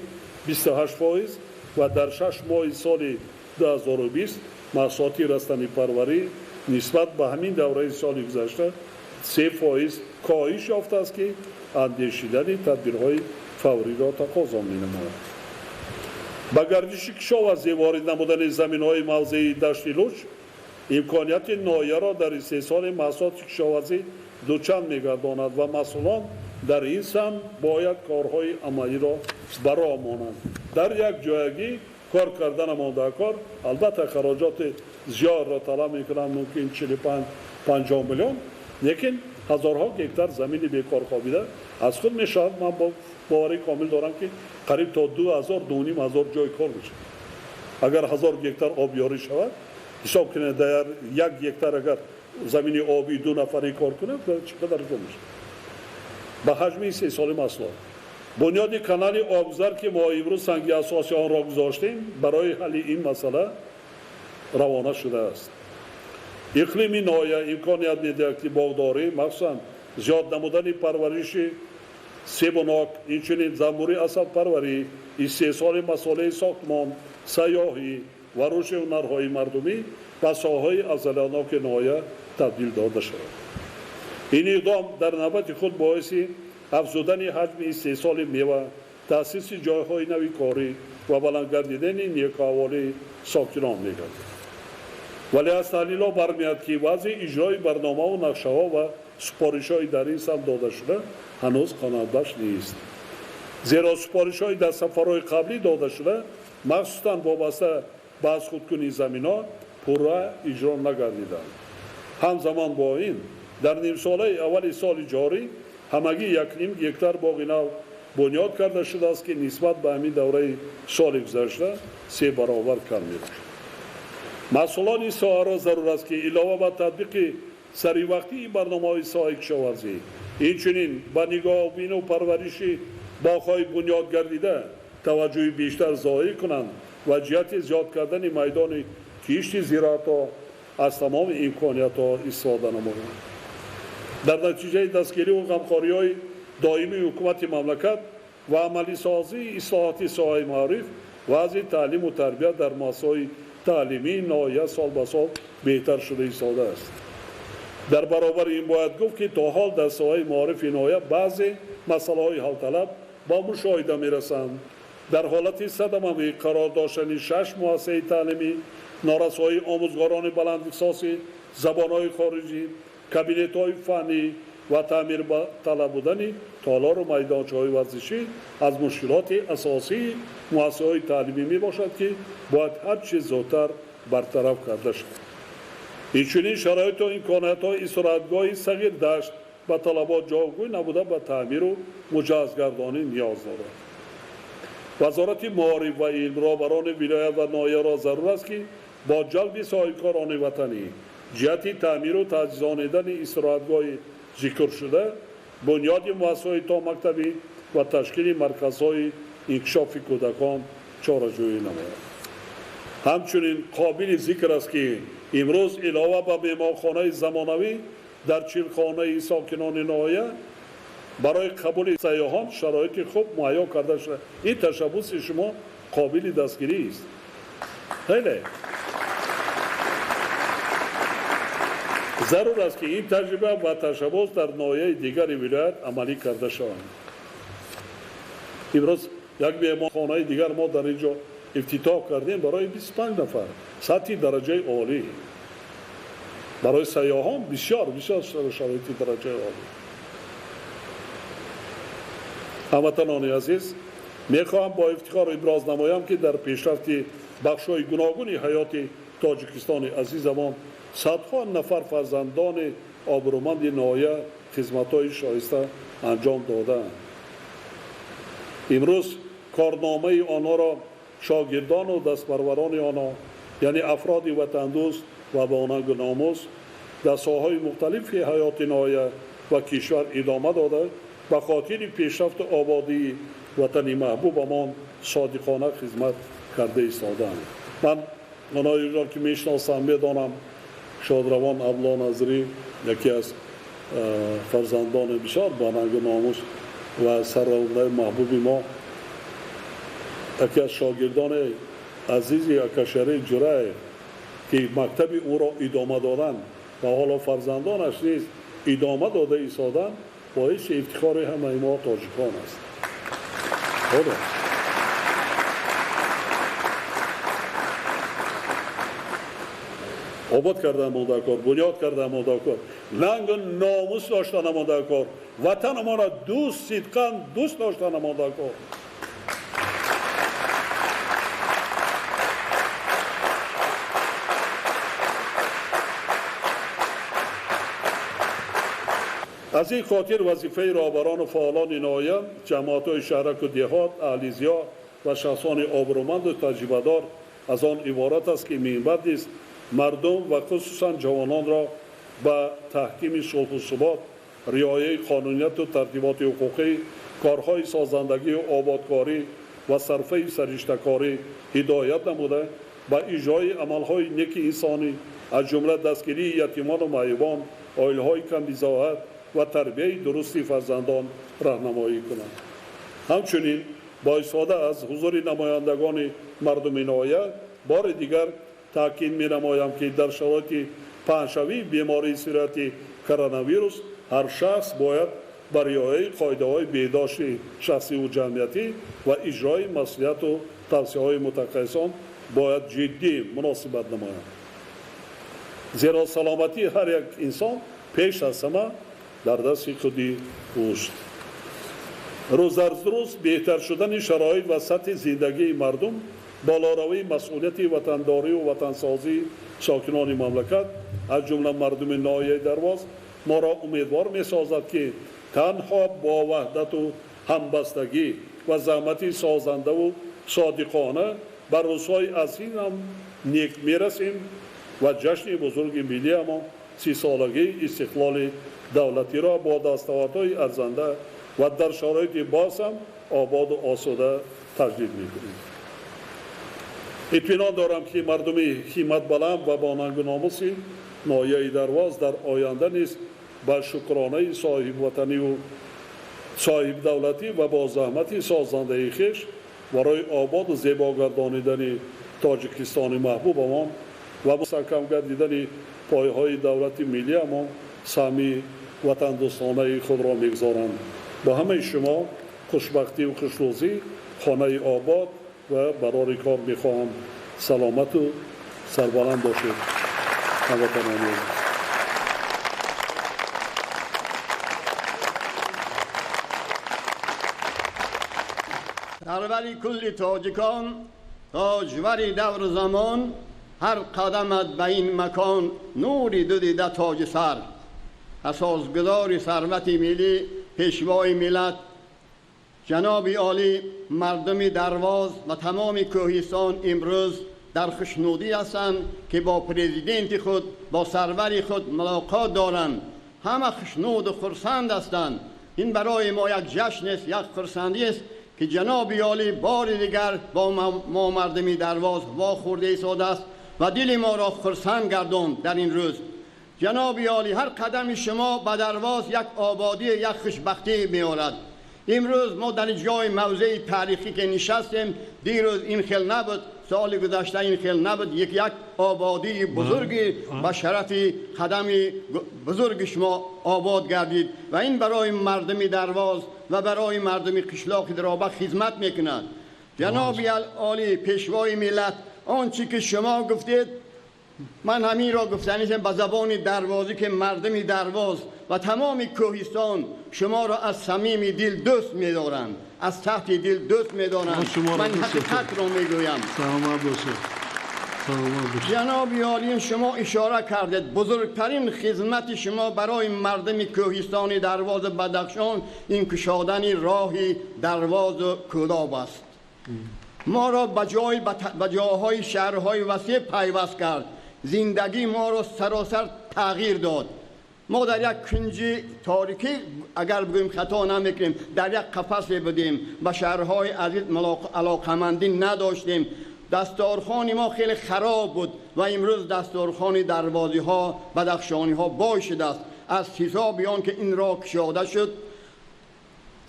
28% ва дар 6 моҳи соли 2020 маҳсулоти растанипарварӣ нисбат ба ҳамин давраи соли гузашта 3% коҳиш ёфтааст, ки андешидани тадбирҳои фавриро тақозо менамояд. Ба гардиши кишоварзӣ ворид намудани заминҳои мавзеи Дашти Луч имконияти ноҳияро дар истеҳсоли маҳсулоти кишоварзӣ дучанд мегардонад ва масъулон дар ин самт бояд корҳои амалиро ба роҳ монанд. Дар як ҷоягӣ кор карданамон дар кор, албатта, хароҷоти зиёдро талаб мекунанд, мумкин 45-50 миллион, лекин ҳазорҳо гектар замини бекор хобида аз худ мешавад. Ман бо боварии комил дорам, ки қариб то 2000, 2500 ҷои кор мешавад. Агар 1000 гектар обёрӣ шавад, ҳисоб кунед, дар як гектар агар замини обӣ ду нафарӣ кор кунад, чӣ қадар ҷо мешавад ба ҳаҷми истеҳсоли маҳсулот. Бунёди канали обгузар, ки мо имрӯз санги асоси онро гузоштем, барои ҳалли ин масъала равона шудааст. Иқлими ноҳия имконият медиҳад, ки боғдорӣ, махсусан зиёд намудани парвариши себу нок, инчунин занбури асалпарварӣ, истеҳсоли масолеҳи сохтмон, сайёҳӣ ва рушди ҳунарҳои мардумӣ ба соҳаҳои афзалиятноки ноҳия табдил дода шавад. Ин иқдом дар навбати худ боиси афзудани ҳаҷми истеҳсоли мева, таъсиси ҷойҳои нави корӣ ва баланд гардидани некуаҳволии сокинон мегардад. Вале аз таҳлилҳо бармеяд, ки вазъи иҷрои барномаву нақшаҳо ва супоришҳои дар ин самт додашуда ҳанӯз қаноатбахш нест, зеро супоришҳои дар сафарҳои қаблӣ додашуда, махсусан вобаста ба аз худкунии заминҳо, пурра иҷро нагардиданд. Ҳамзамон бо ин дар нимсолаи аввали соли ҷорӣ ҳамагӣ 1,5 гектар боғи нав бунёд карда шудааст, ки нисбат ба ҳамин давраи соли гузашта се баробар кам мебошад. Масъулони соҳаро зарур аст, ки илова ба татбиқи саривақтии барномаҳои соҳаи кишоварзӣ, инчунин ба нигоҳубину парвариши боғҳои бунёд гардида таваҷҷӯҳи бештар зоҳир кунанд ва ҷиҳати зиёд кардани майдони кишти зироатҳо аз тамоми имкониятҳо истифода намоянд. Дар натиҷаи дастгирию ғамхориҳои доимии ҳукумати мамлакат ва амалисозии ислоҳоти соҳаи маориф, вазъи таълиму тарбия дар муассисаҳои таълимии ноҳия сол ба сол беҳтар шуда истодааст. Дар баробари ин бояд гуфт, ки то ҳол дар соҳаи маорифи ноҳия баъзе масъалаҳои ҳалталаб ба мушоҳида мерасанд. Дар ҳолати садамавӣ қарор доштани 6 муассисаи таълимӣ, норасоии омӯзгорони баландихтисоси забонҳои хориҷӣ, кабинетҳои фаннӣ ва таъмирталаб будани толору майдончаҳои варзишӣ аз мушкилоти асосии муассисаҳои таълимӣ мебошад, ки бояд ҳар чиз зудтар бартараф карда шавад. Инчунин шароиту имкониятҳои истироҳатгоҳи сағир дашт ба талабот ҷавобгӯй набуда ба таъмиру муҷаҳҳазгардонӣ ниёз дорад. Вазорати маориф ва илм, роҳбарони вилоят ва ноҳияро зарур аст, ки бо ҷалби соҳибкорони ватанӣ ҷиҳати таъмиру таҷҳизонидани истироҳатгоҳи зикршуда, бунёди муассисаҳои томактабӣ ва ташкили марказҳои инкишофи кӯдакон чораҷӯӣ намояд. Ҳамчунин қобили зикр аст, ки имрӯз илова ба меҳмонхонаи замонавӣ дар чилхонаи сокинони ноҳия барои қабули сайёҳон шароити хуб муҳайё карда шуда. Ин ташаббуси шумо қобили дастгирист. Хеле зарур аст, ки ин таҷриба ва ташаббус дар ноҳияи дигари вилоят амалӣ карда шаванд. Имрӯз як меҳмонхонаи дигар мо дар ин ҷо ифтитоҳ кардем барои 25 нафар, сатҳи дараҷаи олӣ. Барои сайёҳон бисёр бисёр шароити дараҷаи олӣ. Ҳамватанони азиз, мехоҳам бо ифтихор иброз намоям, ки дар пешрафти бахшҳои гуногуни ҳаёти Тоҷикистони азизамон садҳо нафар фарзандони обрӯманди ноҳия хизматҳои шоиста анҷом додаанд. Имрӯз корномаи онҳоро шогирдону дастпарварони онҳо, яъне афроди ватандӯст ва бонангу номус, дар соҳаҳои мухталифи ҳаёти ноҳия ва кишвар идома дода, ба хотири пешрафту ободии ватани маҳбубамон содиқона хизмат карда истодаанд. Ман онҳоеро ки мешиносам, медонам, шодравон Абдулло Назрӣ яке аз фарзандони бисёр бонангу номус ва сарояндаи маҳбуби мо, яке аз шогирдони азизи Акашариф Ҷураев, ки мактаби ӯро идома доданд ва ҳоло фарзандонаш низ идома дода истоданд, боиси ифтихори ҳамаи мо тоҷикон аст. Обод кардан мондакор, бунёд кардан мондакор, нангу номус доштан мондакор, ватанамонро дӯст, сидқан дӯст доштан мондакор. Аз ин хотир вазифаи роҳбарону фаъолони ноҳия, ҷамоатҳои шаҳраку деҳот, аҳли зиё ва шахсони обрӯманду таҷрибадор аз он иборат аст, ки минбаъд низ мардум ва хусусан ҷавононро ба таҳкими сулҳу субот, риояи қонунияту тартиботи ҳуқуқӣ, корҳои созандагию ободкорӣ ва сарфаи сариштакорӣ ҳидоят намуда, ба иҷрои амалҳои неки инсонӣ, аз ҷумла дастгирии ятимону маъюбон, оилаҳои камбизоат ва тарбияи дурусти фарзандон роҳнамоӣ кунанд. Ҳамчунин бо истифода аз ҳузури намояндагони мардуми ноҳия бори дигар таъкид менамоям, ки дар шароити паҳншавии бемории сирояти коронавирус ҳар шахс бояд ба риояи қоидаҳои беҳдошти шахсиву ҷамъиятӣ ва иҷрои маслиҳату тавсияҳои мутахассисон бояд ҷиддӣ муносибат намояд. Зеро саломатии ҳар як инсон пеш аз ҳама дар дасти худи ӯст. Рӯз аз рӯз беҳтар шудани шароит ва сатҳи зиндагии мардум, болоравии масъулияти ватандорию ватансозии сокинони мамлакат, аз ҷумла мардуми ноҳияи Дарвоз, моро умедвор месозад, ки танҳо бо ваҳдату ҳамбастагӣ ва заҳмати созандаву содиқона ба рӯзҳои аз ин ҳам нек мерасем ва ҷашни бузурги миллиамон 30-солагии истиқлоли давлатиро бо дастовардҳои арзанда ва дар шароити боз ҳам ободу осуда таҷдид мекунем. Итминон дорам, ки мардуми ҳимматбаланд ва бо нангу номуси ноҳияи Дарвоз дар оянда низ ба шукронаи соҳибватаниву соҳибдавлатӣ ва бо заҳмати созандаи хеш барои ободу зебо гардонидани Тоҷикистони маҳбубамон ва мустаҳкам гардидани пойҳои давлати миллиамон саҳми ватандӯстонаи худро мегузоранд. Ба ҳамаи шумо хушбахтиву хушрӯзӣ, хонаи обод ва барори кор мехоҳам. Саломату сарбаланд бошед, ҳамватанони азиз. Сарвари кулли тоҷикон, тоҷвари давру замон, ҳар қадамат ба ин макон нури ду дида тоҷи сар. Асосгузори сарвати миллӣ, пешвои миллат, ҷаноби олӣ, мардуми Дарвоз ва тамоми кӯҳистон имрӯз дар хушнудӣ ҳастанд, ки бо президенти худ, бо сарвари худ мулоқот доранд. Ҳама хушнуду хурсанд ҳастанд. Ин барои мо як ҷашн аст, як хурсандӣ аст, ки ҷаноби олӣ бори дигар бо мо мардуми Дарвоз вохӯрда истодааст ва дили моро хурсанд гардонд дар ин рӯз. Ҷаноби олӣ, ҳар қадами шумо ба Дарвоз як ободӣ, як хушбахтӣ меорад. Имрӯз мо дар ҷои мавзеи таърихӣ ки нишастем, дирӯз ин хел набуд, соли гузашта ин хел набуд. Як ободии бузурги ба шарафи қадами бузурги шумо обод гардид ва ин барои мардуми Дарвоз ва барои мардуми қишлоқи Дароба хизмат мекунад. Ҷаноби олӣ, пешвои миллат, он чӣ ки шумо гуфтед, ман ҳаминро гуфтанистам ба забони дарвозӣ, ки мардуми Дарвоз ва тамоми кӯҳистон шуморо аз самими дил дӯст медоранд, аз таҳти дил дӯст медоранд. Ман ҳақиқатро мегӯям. Ҷаноби олӣ, шумо ишора кардед, бузургтарин хизмати шумо барои мардуми кӯҳистони Дарвозу Бадахшон ин кушодани роҳи Дарвозу Кӯлоб аст. Моро ба ҷойҳои шаҳрҳои васеъ пайваст кард. Зиндагии моро саросар тағйир дод. Мо дар як кунҷи торикӣ, агар бигӯем хато намекунем, дар як қафасе будем, ба шаҳрҳои азиз алоқамандӣ надоштем. Дастархони мо хеле хароб буд ва имрӯз дастархони дарвозиҳо, бадахшониҳо бой шудааст. Аз ҳисоби он ки ин роҳ кушода шуд,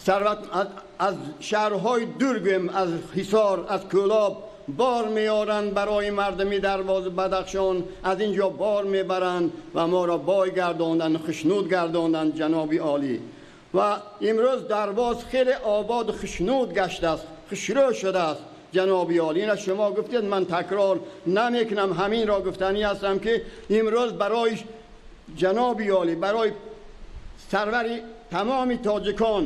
сарват аз шаҳрҳои дур, гӯем, аз Ҳисор, аз Кӯлоб бор меоранд барои мардуми Дарвозу Бадахшон, аз ин ҷо бор мебаранд ва моро бой гардонданд, хушнуд гардонданд, ҷаноби олӣ. Ва имрӯз Дарвоз хеле ободу хушнуд гаштааст, хушрӯ шудааст, ҷаноби олӣ. Инро шумо гуфтед, ман такрор намекунам. Ҳаминро гуфтанӣ ҳастам, ки имрӯз барои ҷаноби олӣ, барои сарвари тамоми тоҷикон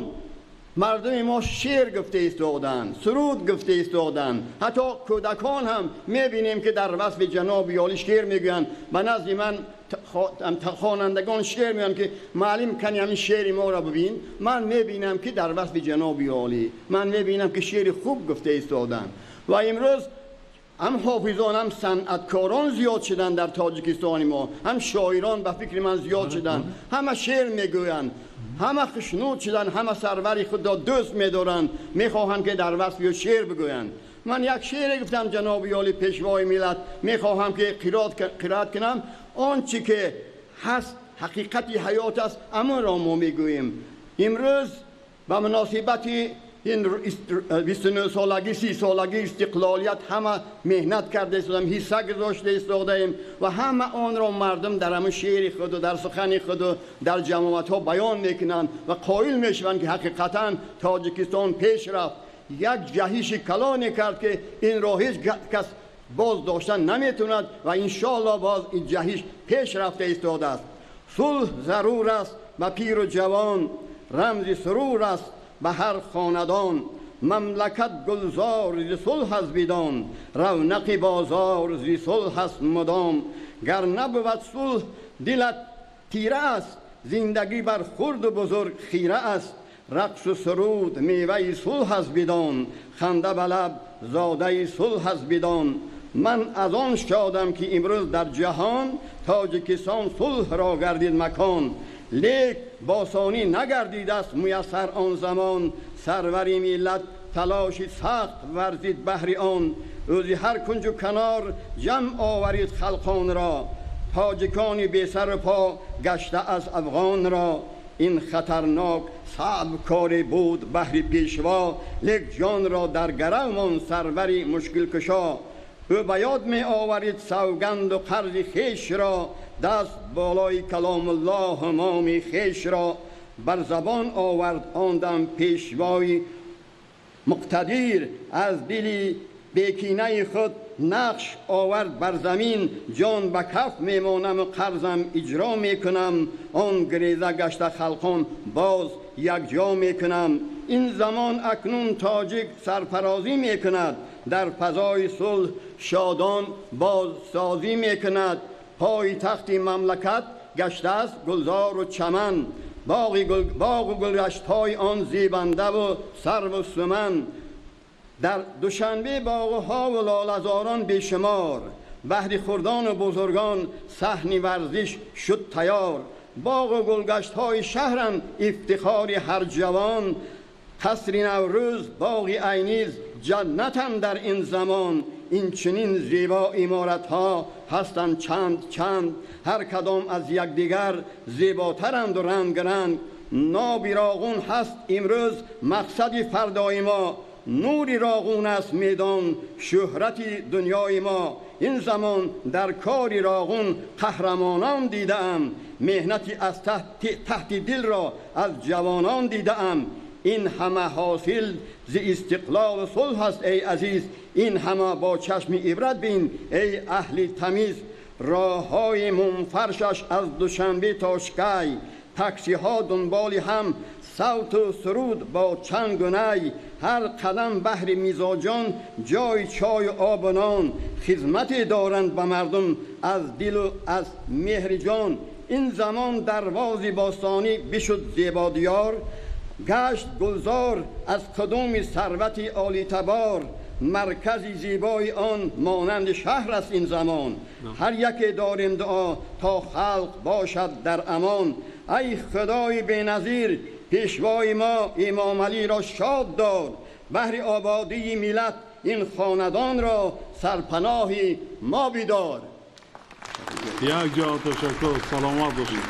мардуми мо шеър гуфта истоданд, суруд гуфта истоданд. Ҳатто кӯдакон ҳам мебинем, ки дар васфи ҷаноби олӣ шеър мегӯянд. Ба назди ман хонандагон шеър мегӯянд, ки муаллим, кани ҳамин шеъри моро бибин. Ман мебинам, ки дар васфи ҷаноби олӣ, ман мебинам, ки шеъри хуб гуфта истоданд. Ва имрӯз ҳам ҳофизон, ҳам санъаткорон зиёд шуданд дар Тоҷикистони мо, ҳам шоирон ба фикри ман зиёд шуданд. Ҳама шеър мегӯянд, ҳама хушнуд шуданд, ҳама сарвари худро дӯст медоранд, мехоҳанд, ки дар васфи ӯ шеър бигӯянд. Ман як шеъре гуфтам, ҷаноби олӣ, пешвои миллат, мехоҳам, ки қироат кунам. Он чӣ ки ҳаст, ҳақиқати ҳаёт аст, ҳамонро мо мегӯем. Имрӯз ба муносибати ин 29-солагӣ, 30-солагии истиқлолият ҳама меҳнат карда истодаем, ҳисса гузошта истодаем ва ҳама онро мардум дар ҳамон шеъри худу дар сухани худу дар ҷамоатҳо баён мекунанд ва қоил мешаванд, ки ҳақиқатан Тоҷикистон пеш рафт, як ҷаҳиши калоне кард, ки инро ҳеҷ кас боз доштан наметавонад ва иншоаллоҳ боз ин ҷаҳиш пеш рафта истодааст. Сулҳ зарур аст ба пиру ҷавон, рамзи сурур аст ба ҳар хонадон. Мамлакат гулзор зи сулҳ аст бидон, равнақи бозор зи сулҳ аст мудом. Гар набувад сулҳ, дилат тира аст, зиндагӣ бар хурду бузург хира аст. Рақсу суруд меваи сулҳ аст бидон, ханда ба лаб зодаи сулҳ аст бидон. Ман аз он шодам ки имрӯз дар ҷаҳон Тоҷикистон сулҳ ро гардид макон. Лек босонӣ нагардидаст муяссар он замон. Сарвари миллат талоши сахт варзид баҳри он. Ӯзи ҳар кунҷу канор ҷамъ оварид халқонро. Тоҷикони бесару по гашта аз афғонро. Ин хатарнок саъб коре буд баҳри пешво. Лек ҷонро дар гарав мон сарвари мушкилкушо. Ӯ ба ёд меоварид савганду қарзи хешро. Даст болои каломуллоҳ ҳумоми хешро. Бар забон овард он дам пешвои муқтадир. Аз дили бекинаи худ нақш овард бар замин. Ҷон ба каф мемонаму қарзам иҷро мекунам. Он гиреза гашта халқон боз якҷо мекунам. Ин замон акнун тоҷик сарфарозӣ мекунад. Дар фазои сулҳ шодон бозсозӣ мекунад. Пойтахти мамлакат гаштааст гулзору чаман. Боғу гулгаштҳои он зебандаву сарву суман. Дар Душанбе боғҳову лолазорон бешумор. Баҳри хурдону бузургон саҳни варзиш шуд тайёр. Боғу гулгаштҳои шаҳранд ифтихори ҳар ҷавон. Қасри Наврӯз боғи Айниз ҷаннатам дар ин замон. Инчунин зебо иморатҳо ҳастанд чанд чанд. Ҳар кадом аз якдигар зеботаранду рангранг. Ноби Роғун ҳаст имрӯз мақсади фардои мо. Нури Роғун аст медон шӯҳрати дунёи мо. Ин замон дар кори Роғун қаҳрамонон дидаам. Меҳнати аз таҳти дилро аз ҷавонон дидаам. Ин ҳама ҳосил зи истиқлолу сулҳ аст, эй азиз. Ин ҳама бо чашми ибрат бин, эй аҳли тамиз. Роҳҳои мунфаршаш аз Душанбе то Шкай. Таксиҳо дунболи ҳам савту суруд бо чангу най. Ҳар қадам баҳри мизоҷон ҷои чою обу нон. Хизмате доранд ба мардум аз дилу аз меҳри ҷон. Ин замон дарвози бостонӣ бишуд зебодиёр. Гашт гулзор аз қудуми сарвати олитабор. Маркази зебои он монанди шаҳр аст ин замон. Ҳар яке дорем дуо то халқ бошад дар амон. Ай худои беназир пешвои мо Имомалиро шод дор. Баҳри ободии миллат ин хонадонро сарпаноҳи мо бидор. Як ҷаҳон ташаккур, саломат бошед,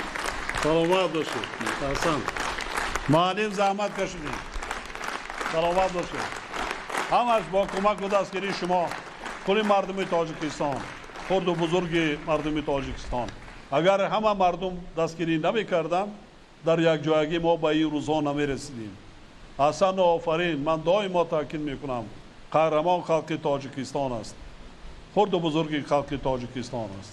саломат бошед. Аҳсан, муаллим, заҳмат кашидем, саломат бошед. Ҳамаш бо кӯмаку дастгирии шумо, кулли мардуми Тоҷикистон, хурду бузурги мардуми Тоҷикистон. Агар ҳама мардум дастгирӣ намекарданд, дар якҷоягӣ мо ба ин рӯзҳо намерасидем. Аҳсану офарин. Ман доимо таъкид мекунам, қаҳрамон халқи Тоҷикистон аст, хурду бузурги халқи Тоҷикистон аст.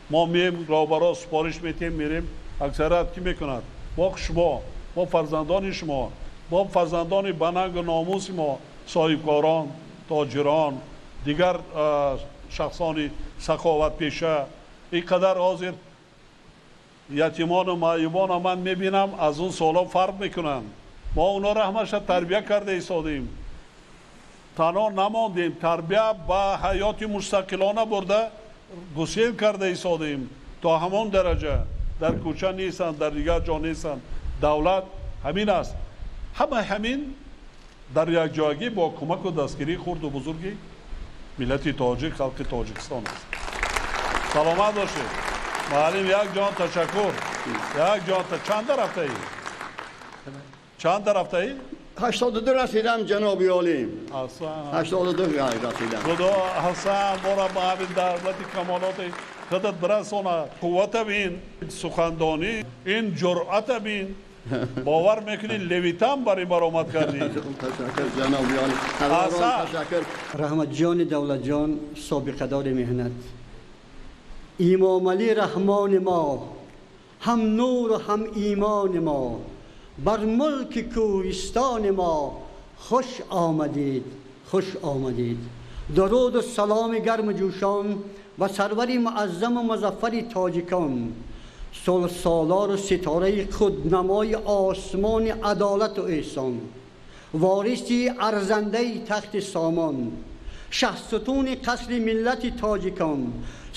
Мо меем, роҳбаро супориш метиҳем, мерем, аксарият кӣ мекунад? Мо, шумо, мо фарзандони шумо, мо фарзандони банангу номуси мо, соҳибкорон, тоҷирон, дигар шахсони саховатпеша. Ин қадар ҳозир ятимону маъюбона ман мебинам, аз он солҳо фарқ мекунанд. Мо онҳоро ҳамаша тарбия карда истодем, танҳо намондем, тарбия ба ҳаёти мустақилона бурда гусел карда истодем то ҳамон дараҷа дар кӯча нестанд, дар дигар ҷо нестанд. Давлат ҳамин аст. Ҳама ҳамин дар якҷоягӣ бо кӯмаку дастгирии хурду бузурги миллати тоҷик, халқи Тоҷикистон аст. Саломат бошед, муаллим. Як ҷон ташаккур, як ҷон. Чанда рафтаӣ? Чанда рафтаӣ? 82 расидам, ҷаноби олӣ. Аҳсан. 82 расидам. Худо, аҳсан, моро ба ҳамин давлати камолоти худат бирасона. Қуввата бин, сухандонӣ, ин ҷуръата бин. Бовар мекунӣ, Левитан бар ин баромад кардӣ. Ташаккур, ҷаноби олӣ, ҳазорон ташаккур. Раҳматҷони Давлатҷон, собиқадори меҳнат, Имомалӣ Раҳмони мо, ҳам нуру ҳам имони мо, бар мулки кӯҳистони мо хуш омадед, хуш омадед. Дуруду саломи гарму ҷӯшон ва сарвари муаззаму музаффари тоҷикон, сулҳсолору ситораи худнамои осмони адолату эҳсон, вориси арзандаи тахти сомон, Шаҳсутуни қасри миллати тоҷикон,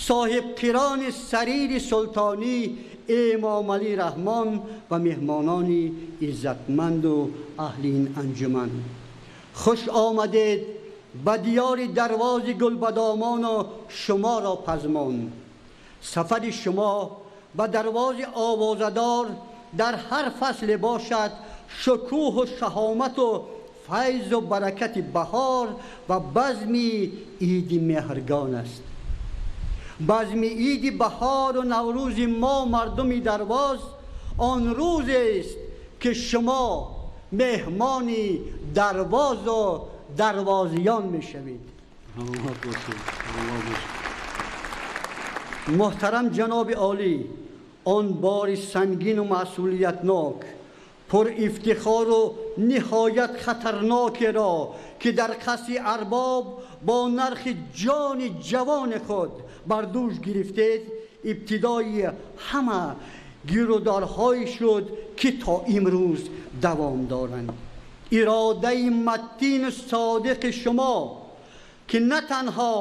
соҳибқирони сарири султонӣ Эмомалӣ Раҳмон ва меҳмонони иззатманду аҳли ин анҷуман, хуш омадед ба диёри Дарвози гулбадомону шуморо пазмон. Сафари шумо ба Дарвози овозадор дар ҳар фасле бошад шукӯҳу шаҳомату файзу баракати баҳор ва базми иди меҳргон аст. Базми иди баҳору наврӯзи мо мардуми Дарвоз он рӯзест ки шумо меҳмони Дарвозу дарвозиён мешавед. Муҳтарам ҷаноби олӣ, он бори сангину масъулиятнок, пур ифтихору ниҳоят хатарнокеро, ки дар қасри арбоб бо нархи ҷони ҷавони худ бар дӯш гирифтед, ибтидои ҳама гирудорҳое шуд, ки то имрӯз давом доранд. Иродаи матину содиқи шумо, ки на танҳо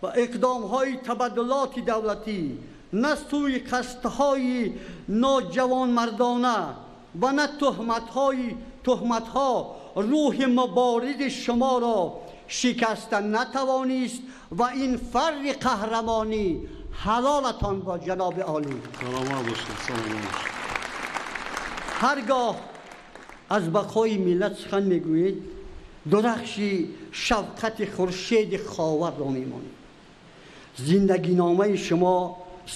ба иқдомҳои табаддулоти давлатӣ, на сӯи қасдҳои ноҷавонмардона ва на туҳматҳо рӯҳи муборизи шуморо шикаста натавонист ва ин фарри қаҳрамонӣ ҳалолатон бо ҷаноби олӣ. Саломат бошед, саломат бошед. Ҳаргоҳ аз бақои миллат сухан мегӯед, дурахши шавқати хуршеди ховарро мемонед. Зиндагиномаи шумо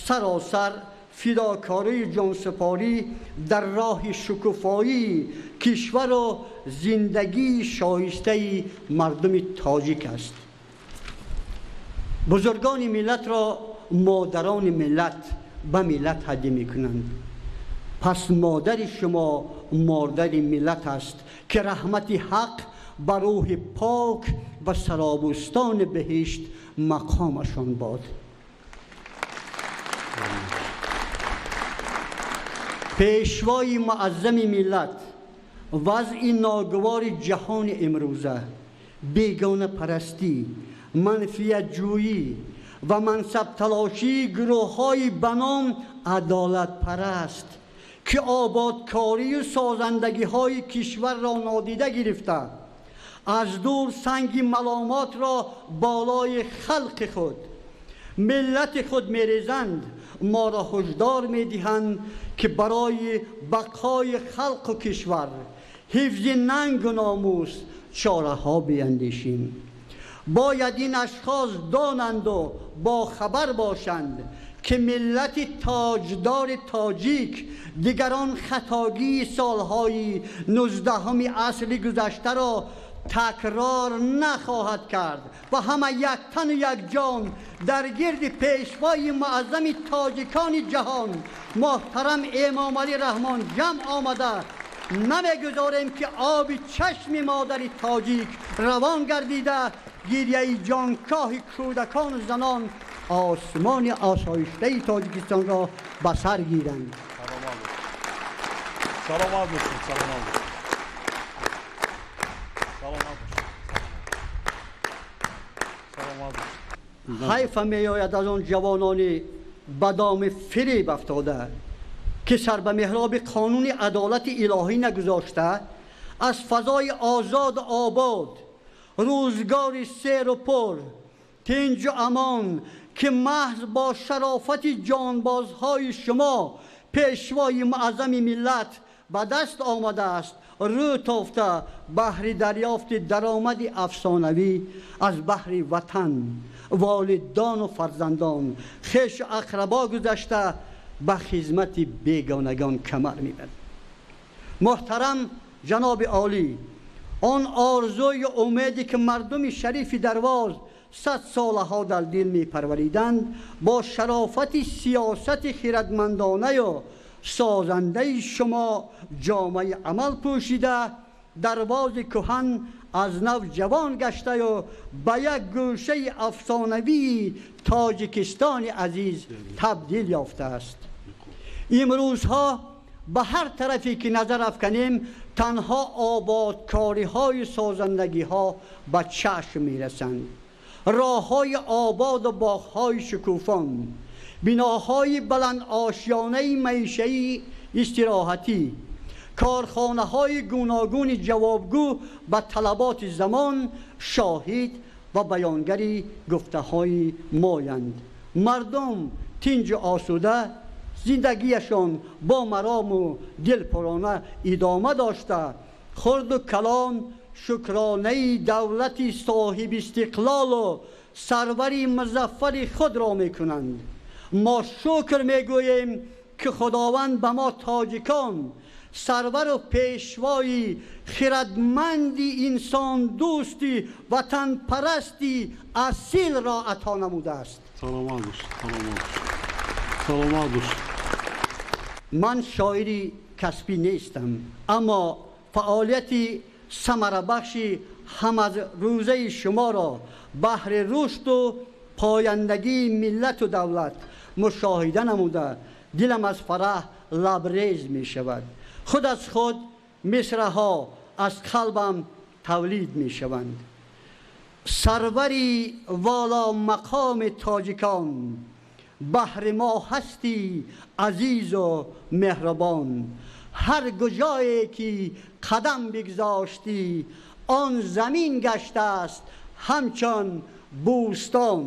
саросар фидокорию ҷонсупорӣ дар роҳи шукуфоии кишвару зиндагии шоистаи мардуми тоҷик аст. Бузургони миллатро модарони миллат ба миллат ҳадя мекунанд. Пас модари шумо модари миллат аст, ки раҳмати ҳақ ба рӯҳи пок ва саробӯстони беҳишт мақомашон бод. Пешвои муаззами миллат, вазъи ногувори ҷаҳони имрӯза, бегонапарастӣ, манфиятҷӯӣ ва мансабталошии гурӯҳҳои ба ном адолатпараст, ки ободкорию созандагиҳои кишварро нодида гирифта, аз дур санги маломотро болои халқи худ, миллати худ мерезанд, моро ҳушдор медиҳанд, ки барои бақои халқу кишвар, ҳифзи нангу номус чораҳо биандешем. Бояд ин ашхос донанду бохабар бошанд, ки миллати тоҷдори тоҷик дигарон хатогии солҳои 19-уми асри гузаштаро такрор нахоҳад кард ва ҳама яктану якҷон дар гирди пешвои муаззами тоҷикони ҷаҳон муҳтарам Эмомалӣ Раҳмон ҷамъ омада, намегузорем, ки оби чашми модари тоҷик равон гардида, гиряи ҷонкоҳи кӯдакону занон осмони осоиштаи Тоҷикистонро ба сар гиранд. Саломат бошед, саломат бошед. Саломат бошед. Саломат бошед. Ҳайфа меояд аз он ҷавонони ба доми фиреб афтода, ки сар ба меҳроби қонуни адолати илоҳӣ нагузошта, аз фазои озоду обод, рӯзгори серу пур, тинҷу амон, ки маҳз бо шарофати ҷонбозҳои шумо пешвои муаззами миллат ба даст омадааст, рӯ тофта баҳри дарёфти даромади афсонавӣ аз баҳри ватан, волидону фарзандон, хешу ақрабо гузашта, ба хизмати бегонагон камар мебарад. Муҳтарам ҷаноби олӣ, он орзую умеде ки мардуми шарифи Дарвоз 100 солаҳо дар дил мепарвариданд, бо шарофати сиёсати хирадмандонаю созандаи шумо ҷомаи амал пӯшида, Дарвози кӯҳан аз нав ҷавон гаштаю ба як гӯшаи афсонавии Тоҷикистони азиз табдил ёфтааст. Имрӯзҳо ба ҳар тарафе ки назар афканем, танҳо ободкориҳои созандагиҳо ба чашм мерасанд. роҳҳои обод ва боғҳои шукуфон, биноҳои баландошёнаи маишаии истироҳатӣ, корхонаҳои гуногуни ҷавобгӯ ба талаботи замон шоҳид ва баёнгари гуфтаҳои моянд. Мардум тинҷу осуда зиндагиашон бо марому дилпурона идома дошта, хурду калон шукронаи давлати соҳибистиқлолу сарвари музаффари худро мекунанд. Мо шукр мегӯем, ки Худованд ба мо тоҷикон сарвару пешвои хирадманди инсондӯсти ватанпарасти асилро ато намудааст. Саломат бош, саломат бош, саломат бош. Ман шоири касбӣ нестам, аммо фаъолияти самарабахши ҳамарӯзаи шуморо баҳри рушду пояндагии миллату давлат мушоҳида намуда, дилам аз фараҳ лабрез мешавад. Худ аз худ мисраҳо аз қалбам тавлид мешаванд. Сарвари воломақоми тоҷикон, баҳри мо ҳастӣ азизу меҳрубон. Ҳар куҷое ки қадам бигзоштӣ, он замин гаштааст ҳамчун бӯстон.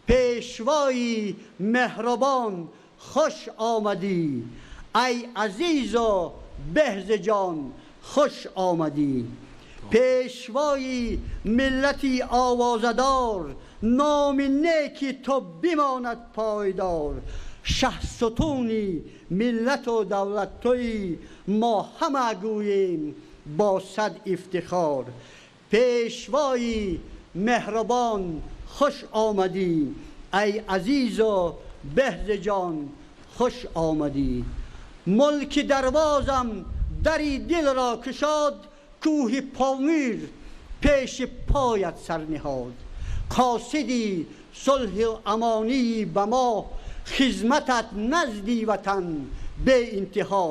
Пешвои меҳрубон, хуш омадӣ, ай азизу беҳзи ҷон, хуш омадӣ. Пешвои миллати овозадор, номи неки ту бимонад пойдор. Шаҳсутуни миллату давлат туӣ, мо ҳама гӯем бо сад ифтихор. Пешвои меҳрубон, хуш омадӣ, ай азизу беҳзи ҷон, хуш омадӣ. Мулки Дарвозам дари дилро кушод, кӯҳи Помир пеши поят сар ниҳод. Қосиди сулҳу амонӣ ба мо, хизматат назди ватан беинтиҳо.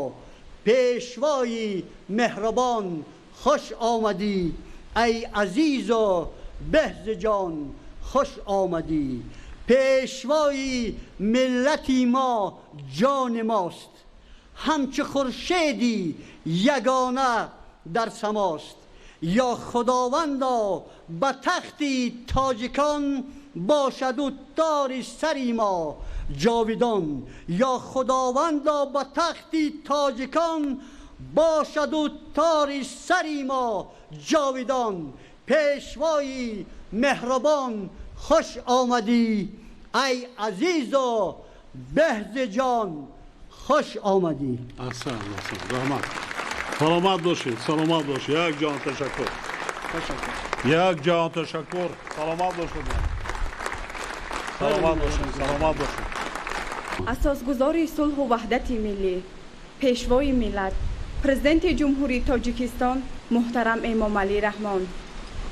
Пешвои меҳрубон, хуш омадӣ, ай азизу беҳзи ҷон, хуш омадӣ. Пешвои миллати мо ҷони мост, ҳамчу хуршеди ягона дар самост. Ё Худовандо, ба тахти тоҷикон бошаду тори сари мо ҷовидон. Ё Худовандо, ба тахти тоҷикон бошаду тори сари мо ҷовидон. Пешвои меҳрубон, хуш омадӣ, ай азизу беҳзи ҷон, хуш омадӣ. Аҳсан, аҳсан, раҳмат. Саломат бошед, саломат бошед. Як ҷаҳон ташаккур, як ҷаҳон ташаккур. Саломат бошед, саломат бошед, саломат бошед. Асосгузори сулҳу ваҳдати миллӣ, пешвои миллат, Президенти Ҷумҳурии Тоҷикистон муҳтарам Эмомалӣ Раҳмон.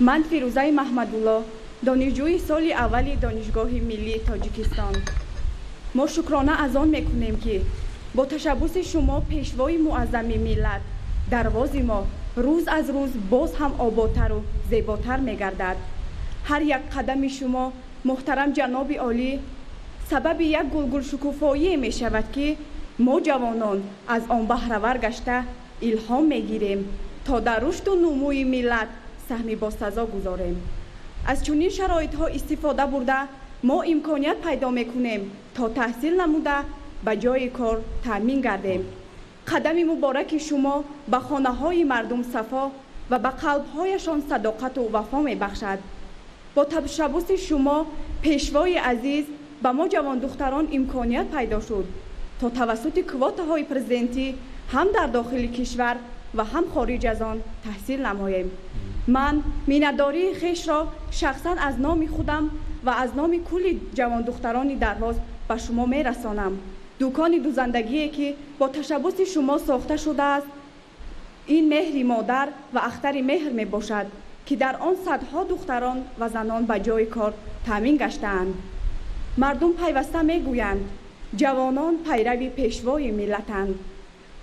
Ман Фирӯзаи Маҳмадулло, донишҷӯи соли аввали Донишгоҳи миллии Тоҷикистон. Мо шукрона аз он мекунем, ки бо ташаббуси шумо, пешвои муаззами миллат, Дарвози мо рӯз аз рӯз боз ҳам оботару зеботар мегардад. Ҳар як қадами шумо, муҳтарам ҷаноби олӣ, сабаби як гулгулшукуфоие мешавад, ки мо ҷавонон аз он баҳравар гашта илҳом мегирем, то дар рушду нумӯи миллат саҳми босазо гузорем. Аз чунин шароитҳо истифода бурда, мо имконият пайдо мекунем, то таҳсил намуда ба ҷойи кор таъмин гардем. Қадами мубораки шумо ба хонаҳои мардум сафо ва ба қалбҳояшон садоқату вафо мебахшад. Бо ташаббуси шумо, пешвои азиз, ба мо ҷавондухтарон имконият пайдо шуд, то тавассути квотаҳои президентӣ ҳам дар дохили кишвар ва ҳам хориҷ аз он таҳсил намоем. Ман миннатдории хешро шахсан аз номи худам ва аз номи кулли ҷавондухтарони Дарвоз ба шумо мерасонам. Дукони дузандагие, ки бо ташаббуси шумо сохта шудааст, ин меҳри модар ва ахтари меҳр мебошад, ки дар он садҳо духтарон ва занон ба ҷойи кор таъмин гаштаанд. Мардум пайваста мегӯянд, ҷавонон пайрави пешвои миллатанд.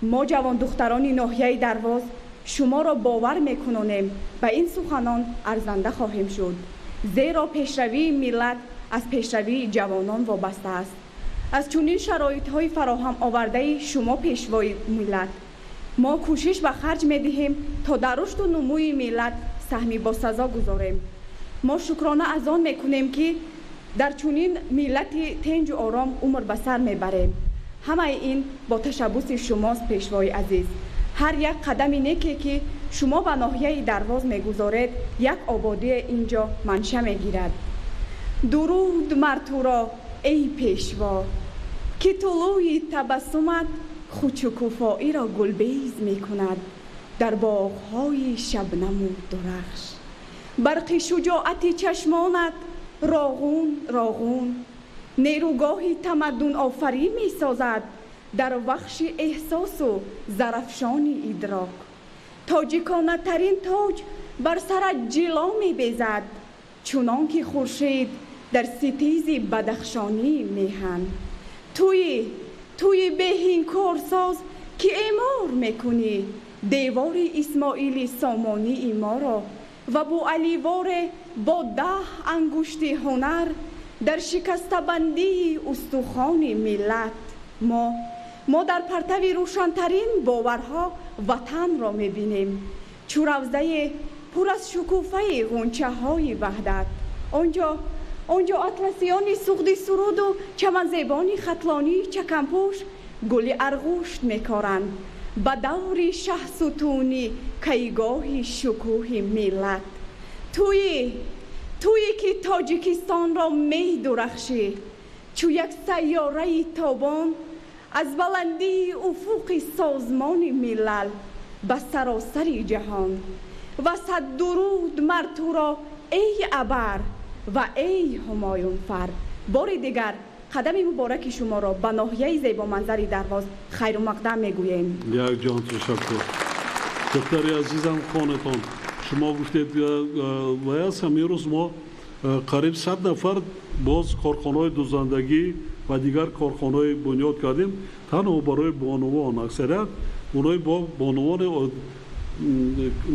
Мо ҷавондухтарони ноҳияи Дарвоз шуморо бовар мекунонем, ба ин суханон арзанда хоҳем шуд. Зеро пешравии миллат аз пешравии ҷавонон вобаста аст. Аз чунин шароитҳои фароҳам овардаи шумо, пешвои миллат, мо кӯшиш ба харҷ медиҳем, то дар рушду нумӯи миллат саҳми босазо гузорем. Мо шукрона аз он мекунем, ки дар чунин миллати тинҷу ором умр ба сар мебарем. Ҳамаи ин бо ташаббуси шумост, пешвои азиз. Ҳар як қадами неке, ки шумо ба ноҳияи Дарвоз мегузоред, як ободие ин ҷо манша мегирад. Дуруд мар туро, эй пешво, ки тулӯи табассумат худшукуфоиро гулбез мекунад дар боғҳои шабнаму дурахш. Барқи шуҷоати чашмонат роғун роғун нерӯгоҳи тамаддунофарӣ месозад дар вахши эҳсосу зарафшони идрок. Тоҷиконатарин тоҷ бар сарат ҷило мебезад, чунон ки хуршед дар ситизи бадахшонии меҳан. Туи беҳинкорсоз, ки эъмор мекунӣ девори Исмоили Сомонии моро ва Буаливоре бо 10 ангушти ҳунар дар шикастабандии устухони миллат. Мо дар партави рӯшантарин боварҳо ватанро мебинем, чу равзае пур аз шукуфаи ғунчаҳои ваҳдат. Онҷо атласиёни суғди суруду чаманзебони хатлонии чакампӯш гули арғушт мекоранд ба даври шаҳсутуни кайгоҳи шукӯҳи миллат. Туи ки Тоҷикистонро медурахшӣ чу як сайёраи тобон аз баландии уфуқи Созмони Миллал ба саросари ҷаҳон. Ва сад дуруд мар туро, эй абар ва эй ҳумоюнфар. Бори дигар қадами мубораки шуморо ба ноҳияи зебоманзари Дарвоз хайру мақдам мегӯем. Як ҷон ташаккур. Духтари азизам, хонатон, шумо гуфтед, ваяс ҳамин рӯз мо қариб 100 нафар боз корхонаҳои дузандагӣ ва дигар корхонаҳои бунёд кардем, танҳо барои бонувон. Аксарият онои бо бонувони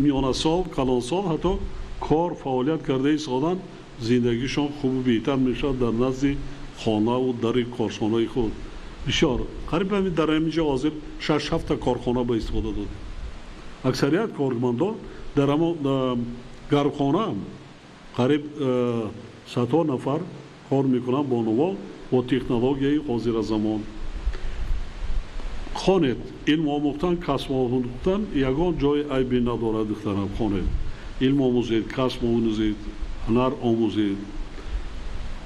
миёнасол, калонсол ҳатто кор фаъолият карда истоданд, зиндагишон хубу беҳтар мешавад дар назди хонаву дари корхонаи худ. Бисёр қариб ҳамин дар ҳамин ҷо ҳозир 6-7 корхона ба истифода додем. Аксарият кормандон дар ҳамон гармхона қариб садҳо нафар кор мекунанд, бонувон, бо технологияи ҳозиразамон. Хонед, илм омӯхтан, касб омӯхтан ягон ҷои айбе надорад, духтарам. Хонед, илм омӯзед, касб омӯзед, ҳунар омӯзед,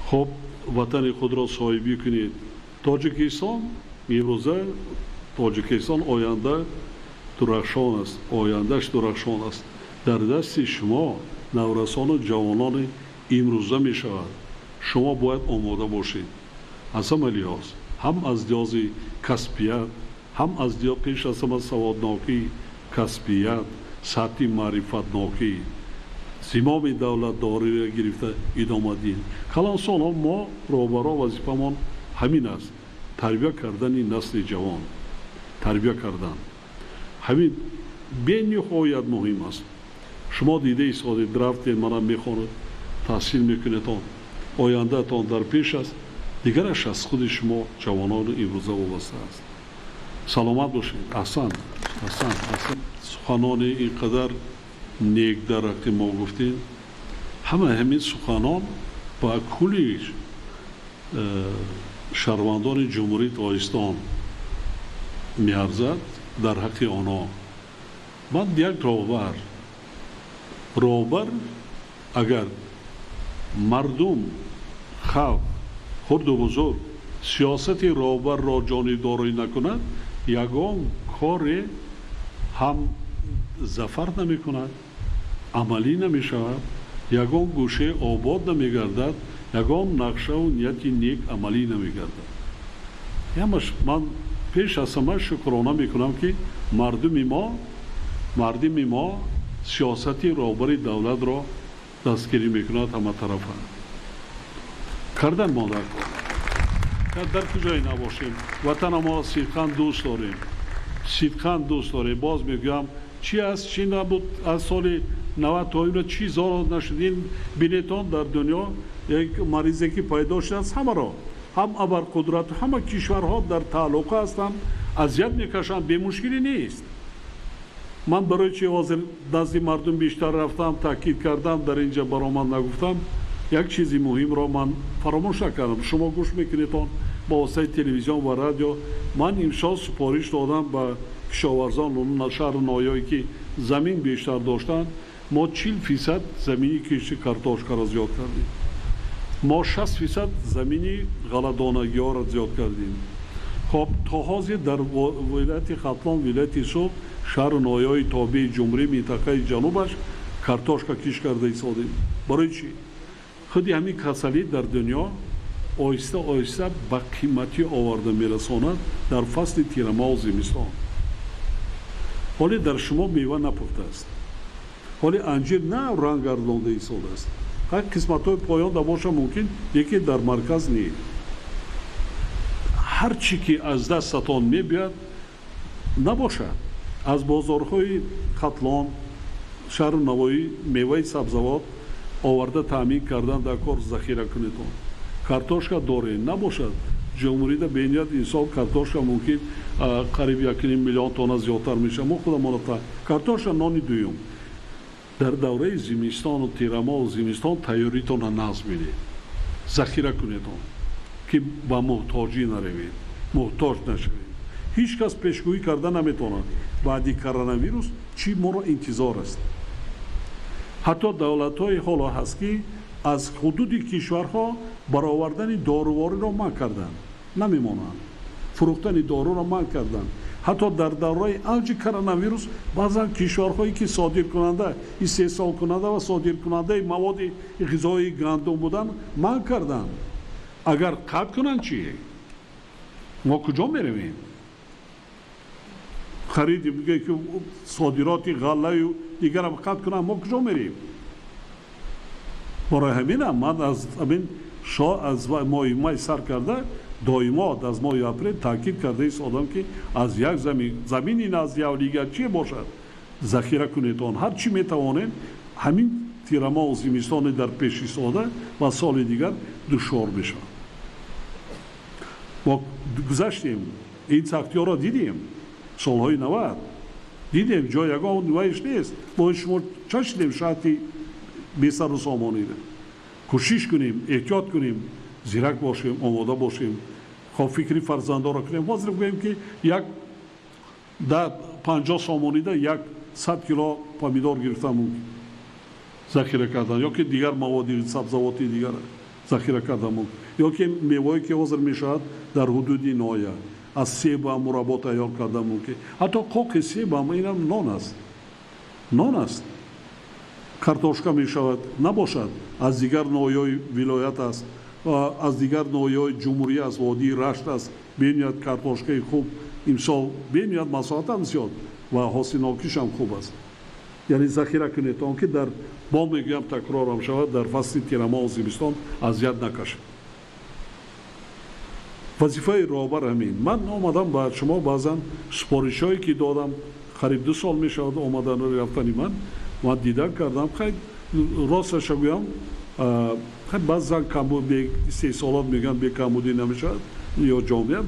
хоб ватани худро соҳибӣ кунед. Тоҷикистон имрӯза, Тоҷикистон оянда дурахшон аст, ояндааш дурахшон аст. Дар дасти шумо наврасону ҷавонони имрӯза мешавад. Шумо бояд омода бошед аз ҳама лиҳоз, ҳам аз лиҳози касбият, ҳам аз пеш аз ҳама саводнокӣ, касбият, сатҳи маърифатнокӣ, зимоми давлатдориро гирифта идома диҳем. Калонсолҳо мо роҳбаро вазифамон ҳамин аст: тарбия кардани насли ҷавон, тарбия кардан ҳамин бениҳоят муҳим аст. Шумо дида истодед, рафтед, мана мехонед, таҳсил мекунедон, ояндаатон дар пеш аст, дигараш аз худи шумо ҷавонони имрӯза вобаста аст. Саломат бошед. Аҳсан, аҳсан, аҳсан. Суханони ин қадар нек дар ҳаққи мо гуфтем, ҳама ҳамин суханон ба кулли шаҳрвандони Ҷумҳурии Тоҷикистон меарзад дар ҳаққи онҳо. Ман як роҳбар агар мардум, халқ, хурду бузург сиёсати роҳбарро ҷонибдорӣ накунад, ягон коре ҳам зафар намекунад, амалӣ намешавад, ягон гӯшаи обод намегардад, ягон нақшаву нияти нек амалӣ намегардад. Ҳамаш ман пеш аз ҳама шукрона мекунам, ки мардуми мо сиёсати роҳбари давлатро дастгирӣ мекунад ҳаматарафа. Кардан мо дар кор. Дар куҷое набошем, ватана мо сидқан дӯст дорем, сидқан дӯст дорем. Боз мегӯям, чи аст, чи набуд, аз соли 90 то имрӯз чӣ зор нашудин. Бинетон, дар дунё як маризе ки пайдо шудааст, ҳамаро, ҳам абарқудрат, ҳама кишварҳо дар тааллуқа ҳастанд, азият мекашанд, бемушкилӣ нест. Ман барои чи ҳозир назди мардум бештар рафтам, таъкид кардам, дар ин ҷа баромад нагуфтам, як чизи муҳимро ман фаромӯш накардам. Шумо гӯш мекунедон ба воситаи телевизион ва радио. Ман имсол супориш додам ба кишоварзон, шаҳру ноҳияое ки замин бештар доштанд, мо 40% замини кишти картошкаро зиёд кардем, мо 60% замини ғалладонагиҳоро зиёд кардем. Хоб, то ҳозир дар вилояти Хатлон, вилояти Суғд, шаҳру ноҳияҳои тобеи ҷумҳурӣ, минтақаи ҷанубаш картошка кишт карда истодем. Барои чӣ? Худи ҳамин касалӣ дар дунё оҳиста оҳиста ба қиматӣ оварда мерасонад дар фасли тирамоҳу зимистон. Ҳоле дар шумо мева напухтааст, ҳоле анҷир на ранг гардонда истодааст. Ҳар қисматҳои поён да боша мумкин, лекин дар марказ не. Ҳар чӣ ки аз дастатон мебиёд набошад, аз бозорҳои Хатлон, шаҳру Навоӣ меваи сабзавот оварда таъмин кардан дар кор, захира кунедон. Картошка дорем, набошад, ҷумҳурида бениҳоят имсол картошка мумкин қариб 1,5 миллион тонна зиёдтар мешавад. Мо худамон картошка нони дуюм. Дар давраи зимистону тирамоҳу зимистон тайёритонро назм бинед, захира кунедон, ки ба муҳтоҷӣ наравед, муҳтоҷ нашавед. Ҳеҷ кас пешгӯӣ карда наметавонад, баъди коронавирус чӣ моро интизор аст. Ҳатто давлатҳое ҳоло ҳаст, ки аз ҳудуди кишварҳо баровардани дорувориро манъ карданд, намемонанд, фурӯхтани доруро манъ карданд. Ҳатто дар давраи авҷи коронавирус баъзан кишварҳое ки содиркунанда, истеҳсолкунанда ва содиркунандаи маводи ғизоии гандум буданд, манъ карданд. Агар қатъ кунанд чӣ? Мо куҷо меравем? Хариди ки содироти ғаллаю дигарам қатъ кунанд, мо куҷо мерем? Барои ҳаминам ман аз ҳамин шо аз моҳи май сар карда доимо аз моҳи апрел таъкид карда истодам, ки аз як замин, замини назди авлига чие бошад, захира кунед он ҳар чӣ метавонем. Ҳамин тирамоҳу зимистони дар пеш истода ва соли дигар душвор мешавад. Мо гузаштем, ин сахтиҳоро дидем, солҳои 90 дидем, ҷо ягон вайш нест. Мо шумо чашидем шаҳати бесару сомониро. Кӯшиш кунем, эҳтиёт кунем, зирак бошем, омода бошем, хоб фикри фарзандонро кунем. Ҳозир гӯем, ки як да 50 сомонида 100 кило помидор гирифтан мумкин, захира кардан, ё ки дигар маводи сабзавоти дигар захира кардан мумкин, ё ки мевое ки ҳозир мешавад дар ҳудуди ноҳия, аз себам мураббо тайёр кардан мумкин. Ҳатто қоқи себам инам нон аст, нон аст. Картошка мешавад, набошад, аз дигар ноҳияҳои вилоят аст, аз дигар ноҳияҳои ҷумҳурӣ аст, водии Рашт аст, бениҳоят картошкаи хуб имсол, бениҳоят масоҳатам зиёд ва ҳосилнокишам хуб аст. Яъне захира кунед он ки дар бо мегӯям, такрорам шавад, дар фасли тирамоҳу зимистон азият накашед. Вазифаи роҳбар ҳамин. Ман омадам ба шумо, баъзан супоришҳое ки додам, қариб 2 сол мешавад омадану рафтани ман, ман дидан кардам. Хай, росташа гӯям, баъзан истеҳсолот мегӯянд, бекамбудӣ намешавад ё ҷомеа,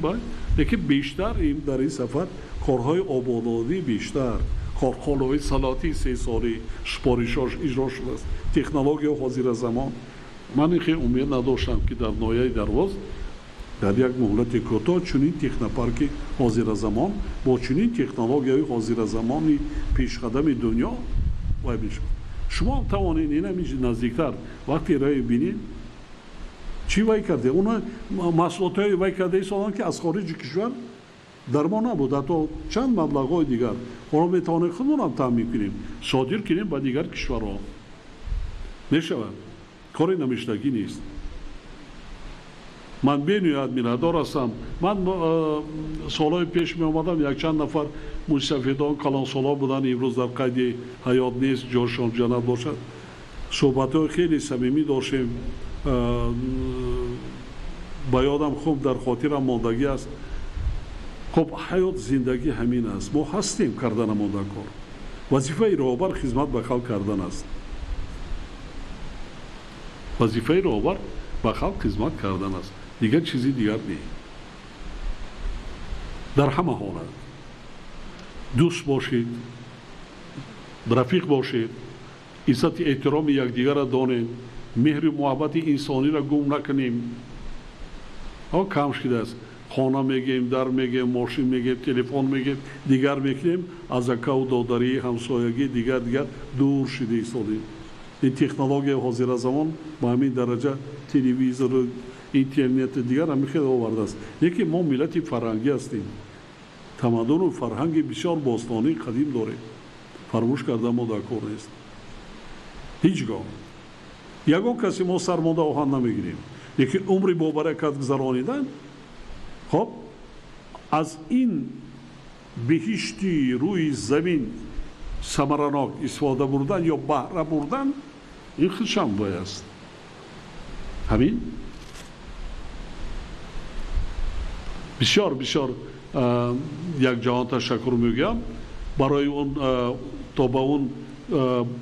лекин бештар дар ин сафар корҳои ободонӣ, бештар корхонаҳои саноатии истеҳсолӣ супоришҳош иҷро шудааст, технология ҳозира замон. Ман хеле умед надоштам, ки дар ноҳияи Дарвоз дар як муҳлати кӯтоҳ чунин технопарки ҳозиразамон бо чунин технологияи ҳозиразамони пешқадами дунё вай мешавад. Шумо ҳам тавонед инам наздиктар вақте раи бинед, чӣ вай карде, уна маҳсулотҳои вай карда истоданд, ки аз хориҷи кишвар дар мо набуд, ҳатто чанд маблағҳои дигар. Ҳоло метавонем худмонам таъмин кунем, содир кунем ба дигар кишварҳо. Мешавад, кори намиштагӣ нест. Ман бениҳоят миннатдор ҳастам. Ман солҳои пеш меомадам, якчанд нафар мӯйсафедон, калонсолҳо буданд, имрӯз дар қайди ҳаёт нест, ҷошон ҷаннат бошад. Суҳбатҳои хеле самимӣ доштем, ба ёдам хуб дар хотирам мондагӣ аст. Хуб, ҳаёт, зиндагӣ ҳамин аст. Мо ҳастем, карда намонда кор. Вазифаи роҳбар хизмат ба халқ кардан аст. Вазифаи роҳбар ба халқ хизмат кардан аст, дигар чизи дигар не. Дар ҳама ҳолат дӯст бошед, рафиқ бошед, иззати эҳтироми якдигарро донем, меҳри муҳаббати инсониро гум накунем. Кам шудааст. Хона мегем, дар мегем, мошин мегем, телефон мегем, дигар мекунем, аз акаву додарӣ, ҳамсоягӣ, дигар дигар дур шуда истодем. Ин технология ҳозира замон ба ҳамин дараҷа телевизору интернету дигар ҳамин хел овардааст. Лекин мо миллати фарҳангӣ ҳастем, тамаддуну фарҳанги бисёр бостонии қадим дорем. Фаромӯш карда мо дар кор нест. Ҳеҷ гоҳ ягон касе мо сармонда оҳан намегирем, лекин умри бобаракат гузаронидан, хоб, аз ин беҳишти рӯи замин самаранок истифода бурдан ё баҳра бурдан, ин худшам бояд аст. Ҳамин бисёр бисёр як ҷаҳон ташаккур мегӯям барои он то ба он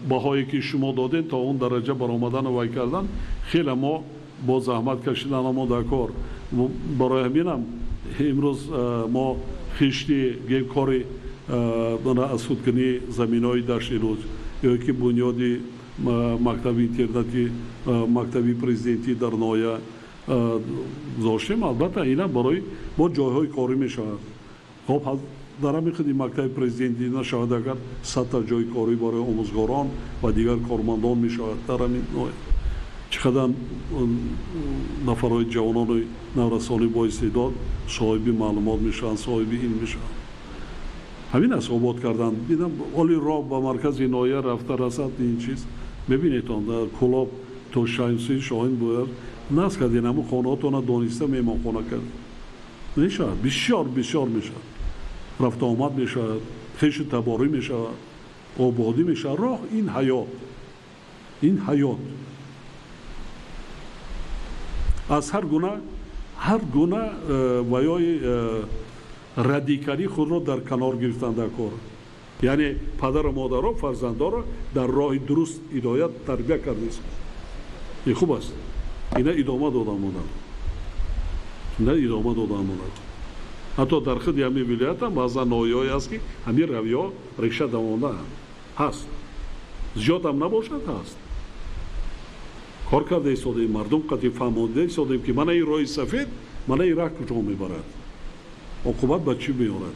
баҳое ки шумо додед, то он дараҷа баромадану вай кардан, хеле мо бо заҳмат кашидан мо дар кор. Барои ҳаминам имрӯз мо хишти гем кори аз худкунии заминҳои дашти Луҷ ё ки бунёди мактаби интернати, мактаби президентӣ дар ноҳия гузоштем. Албатта инам барои бо ҷойҳои корӣ мешавад. Хоб, дар ҳамин худи мактаби президентӣ нашавад, агар 100-та ҷои корӣ барои омӯзгорон ва дигар кормандон мешавад. Дар ҳамин ноҳия чӣ қадар нафарҳои ҷавонону наврасони бо истеъдод соҳиби маълумот мешаванд, соҳиби илм мешаванд. Ҳамин аст обод кардан. Дидам оли роҳ ба маркази ноҳия рафта расад, ин чиз мебинед, он дар Кӯлоб то Шамси Шоҳин бояд насб кардем, ҳамун хонаҳотона дониста меҳмонхона кард. Мешавад, бисёр бисёр мешавад, рафтуомад мешавад, хешу таборӣ мешавад, ободӣ мешавад. Роҳ ин ҳаёт, ин ҳаёт. Аз ҳар гуна ваёи радикалӣ худро дар канор гирифтан дар кор. Яъне падару модаро фарзандоро дар роҳи дуруст ҳидоят тарбия кардааст. Ин хуб аст. Ина идома дода монад. Ина идома дода монад. Ҳатто дар худи ҳамин вилоятам баъзан ноҳияҳое аст, ки ҳамин равиҳо реша давондаанд. Ҳаст. Зиёдам набошад, ҳаст. Кор карда истодаем, мардум қатъи фаҳмонда истодаем, ки мана ин роҳи сафед, мана ин раҳ куҷо мебарад, оқубат ба чӣ меорад.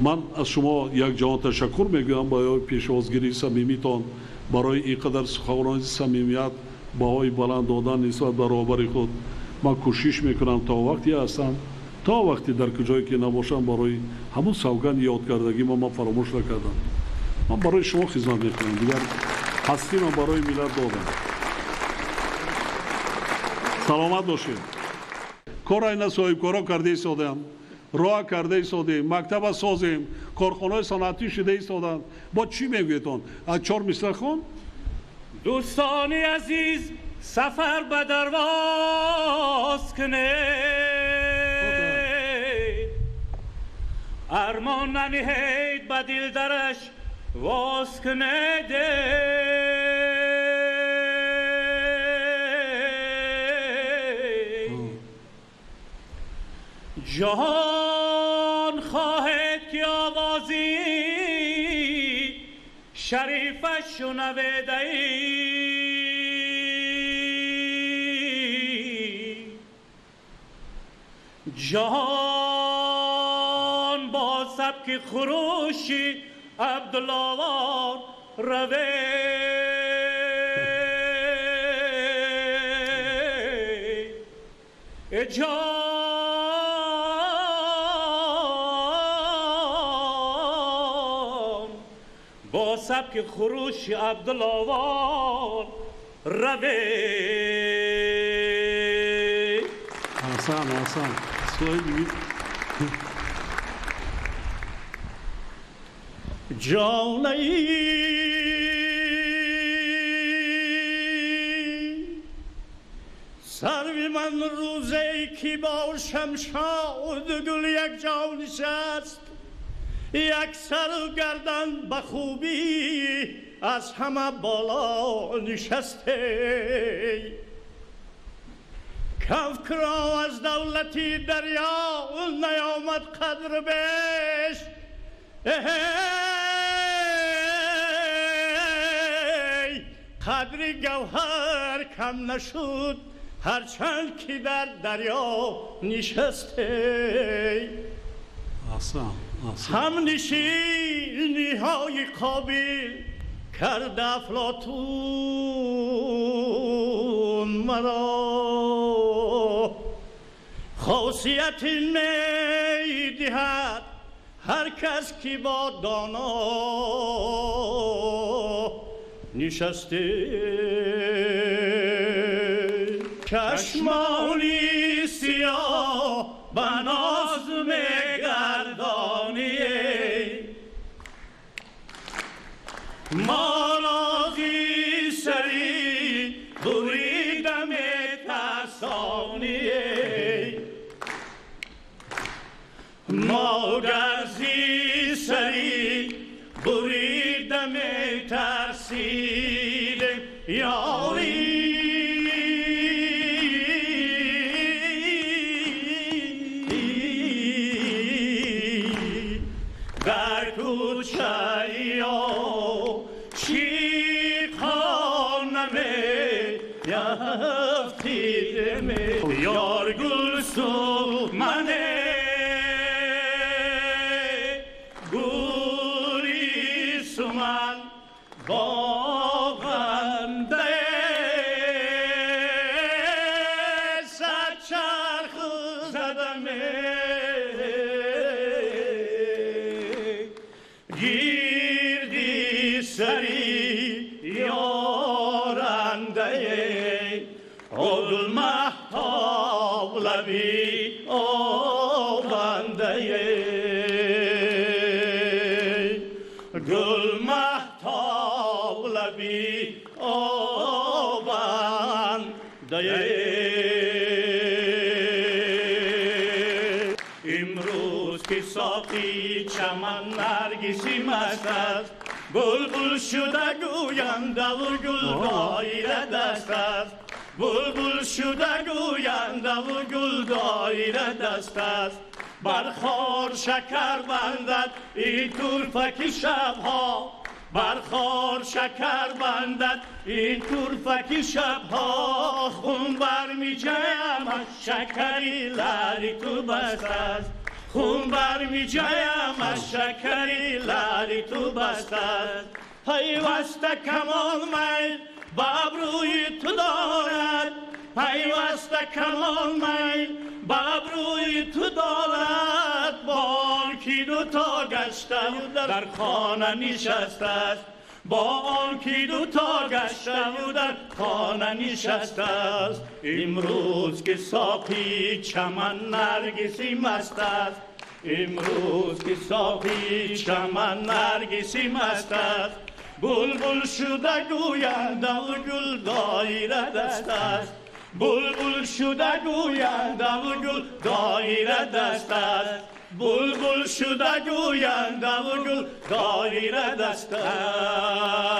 Ман аз шумо як ҷаҳон ташаккур мегӯям барои пешвозгирии самимитон, барои ин қадар суханони самимият, баҳои баланд додан нисбат ба роҳбари худ. Ман кӯшиш мекунам то вақте ҳастам, то вақте дар куҷое ки набошам, барои ҳамун савганд ёд кардагима ман фаромӯш накардам. Ман барои шумо хизмат мекунам, дигар ҳастима барои миллат додам. Саломат бошед. Кора ина соҳибкоро карда истодаам, роҳ карда истодаем, мактаба созем, корхонаҳои саноатӣ шуда истоданд. Бо чӣ мегӯедон? Аз чор мисра хон? Дӯстони азиз, сафар ба Дарвоз кунед, армон наниҳед, ба дил дараш воз кунед. Ҷаҳон хоҳед ки овози шарифаш шунаведаӣ, ҷаҳон бо сабки хурӯши Абдулловор равед. Ҷон бо сабки хурӯши Абдулловор равед. Аҳсан, аҳсан. Ҷонаи сарви ман рӯзе ки бо шамшоду гул якҷо нишаст, Як сару гардан ба хубӣ аз ҳама боло нишасте. Кафкро аз давлати дарё наёмад қадр беш. Қадри гавҳар кам нашуд ҳарчанд ки дар дарё нишасте. Ҳамнишиниҳои қобил кард Афлотун маро, хосияти медиҳад ҳар кас ки бо доно нишасте. Чашмони сиёҳ ба ноз мегардонӣ, мо рози сари бурида метарсонӣ. Мо гарзи сари бурида метарсидем, ёри. Дар кӯчаи ошиқона меафтидем, ёр гулсумане, гули суман боғанде, сарчарх задаме, гирди сари ёрандае, гул маҳтоб лаби обандае, гул маҳтоб лаби обандае. Имрӯз ки соқи чаман наргиси маст аст, булбул шуда гӯяндаву гул доира даст аст, булбул шуда гӯяндаву гул доира даст аст. Бар хор шакар бандад ин турфаки шабҳо, бар хор шакар бандад ин турфаки шабҳо. Хун бармиҷаям аз шакари лаъли ту баст аст, хун бармиҷаям аз шакари лаъли ту баст аст. Пайваста камол майл ба абрӯи ту дорад, пайваста камол майл ба абрӯи ту дорад. Бо он ки дуто гаштаю дар хона нишастааст, бо он ки дуто гаштаю дар хона нишастааст. Имрӯз ки соқи чаман наргиси маст аст, имрӯз ки соқи чаман наргиси маст аст. Булбул шуда гӯяндаву гул доира даст аст, булбул шуда гӯяндаву гул доира даст аст, булбул шуда гӯяндаву гул доира даст аст.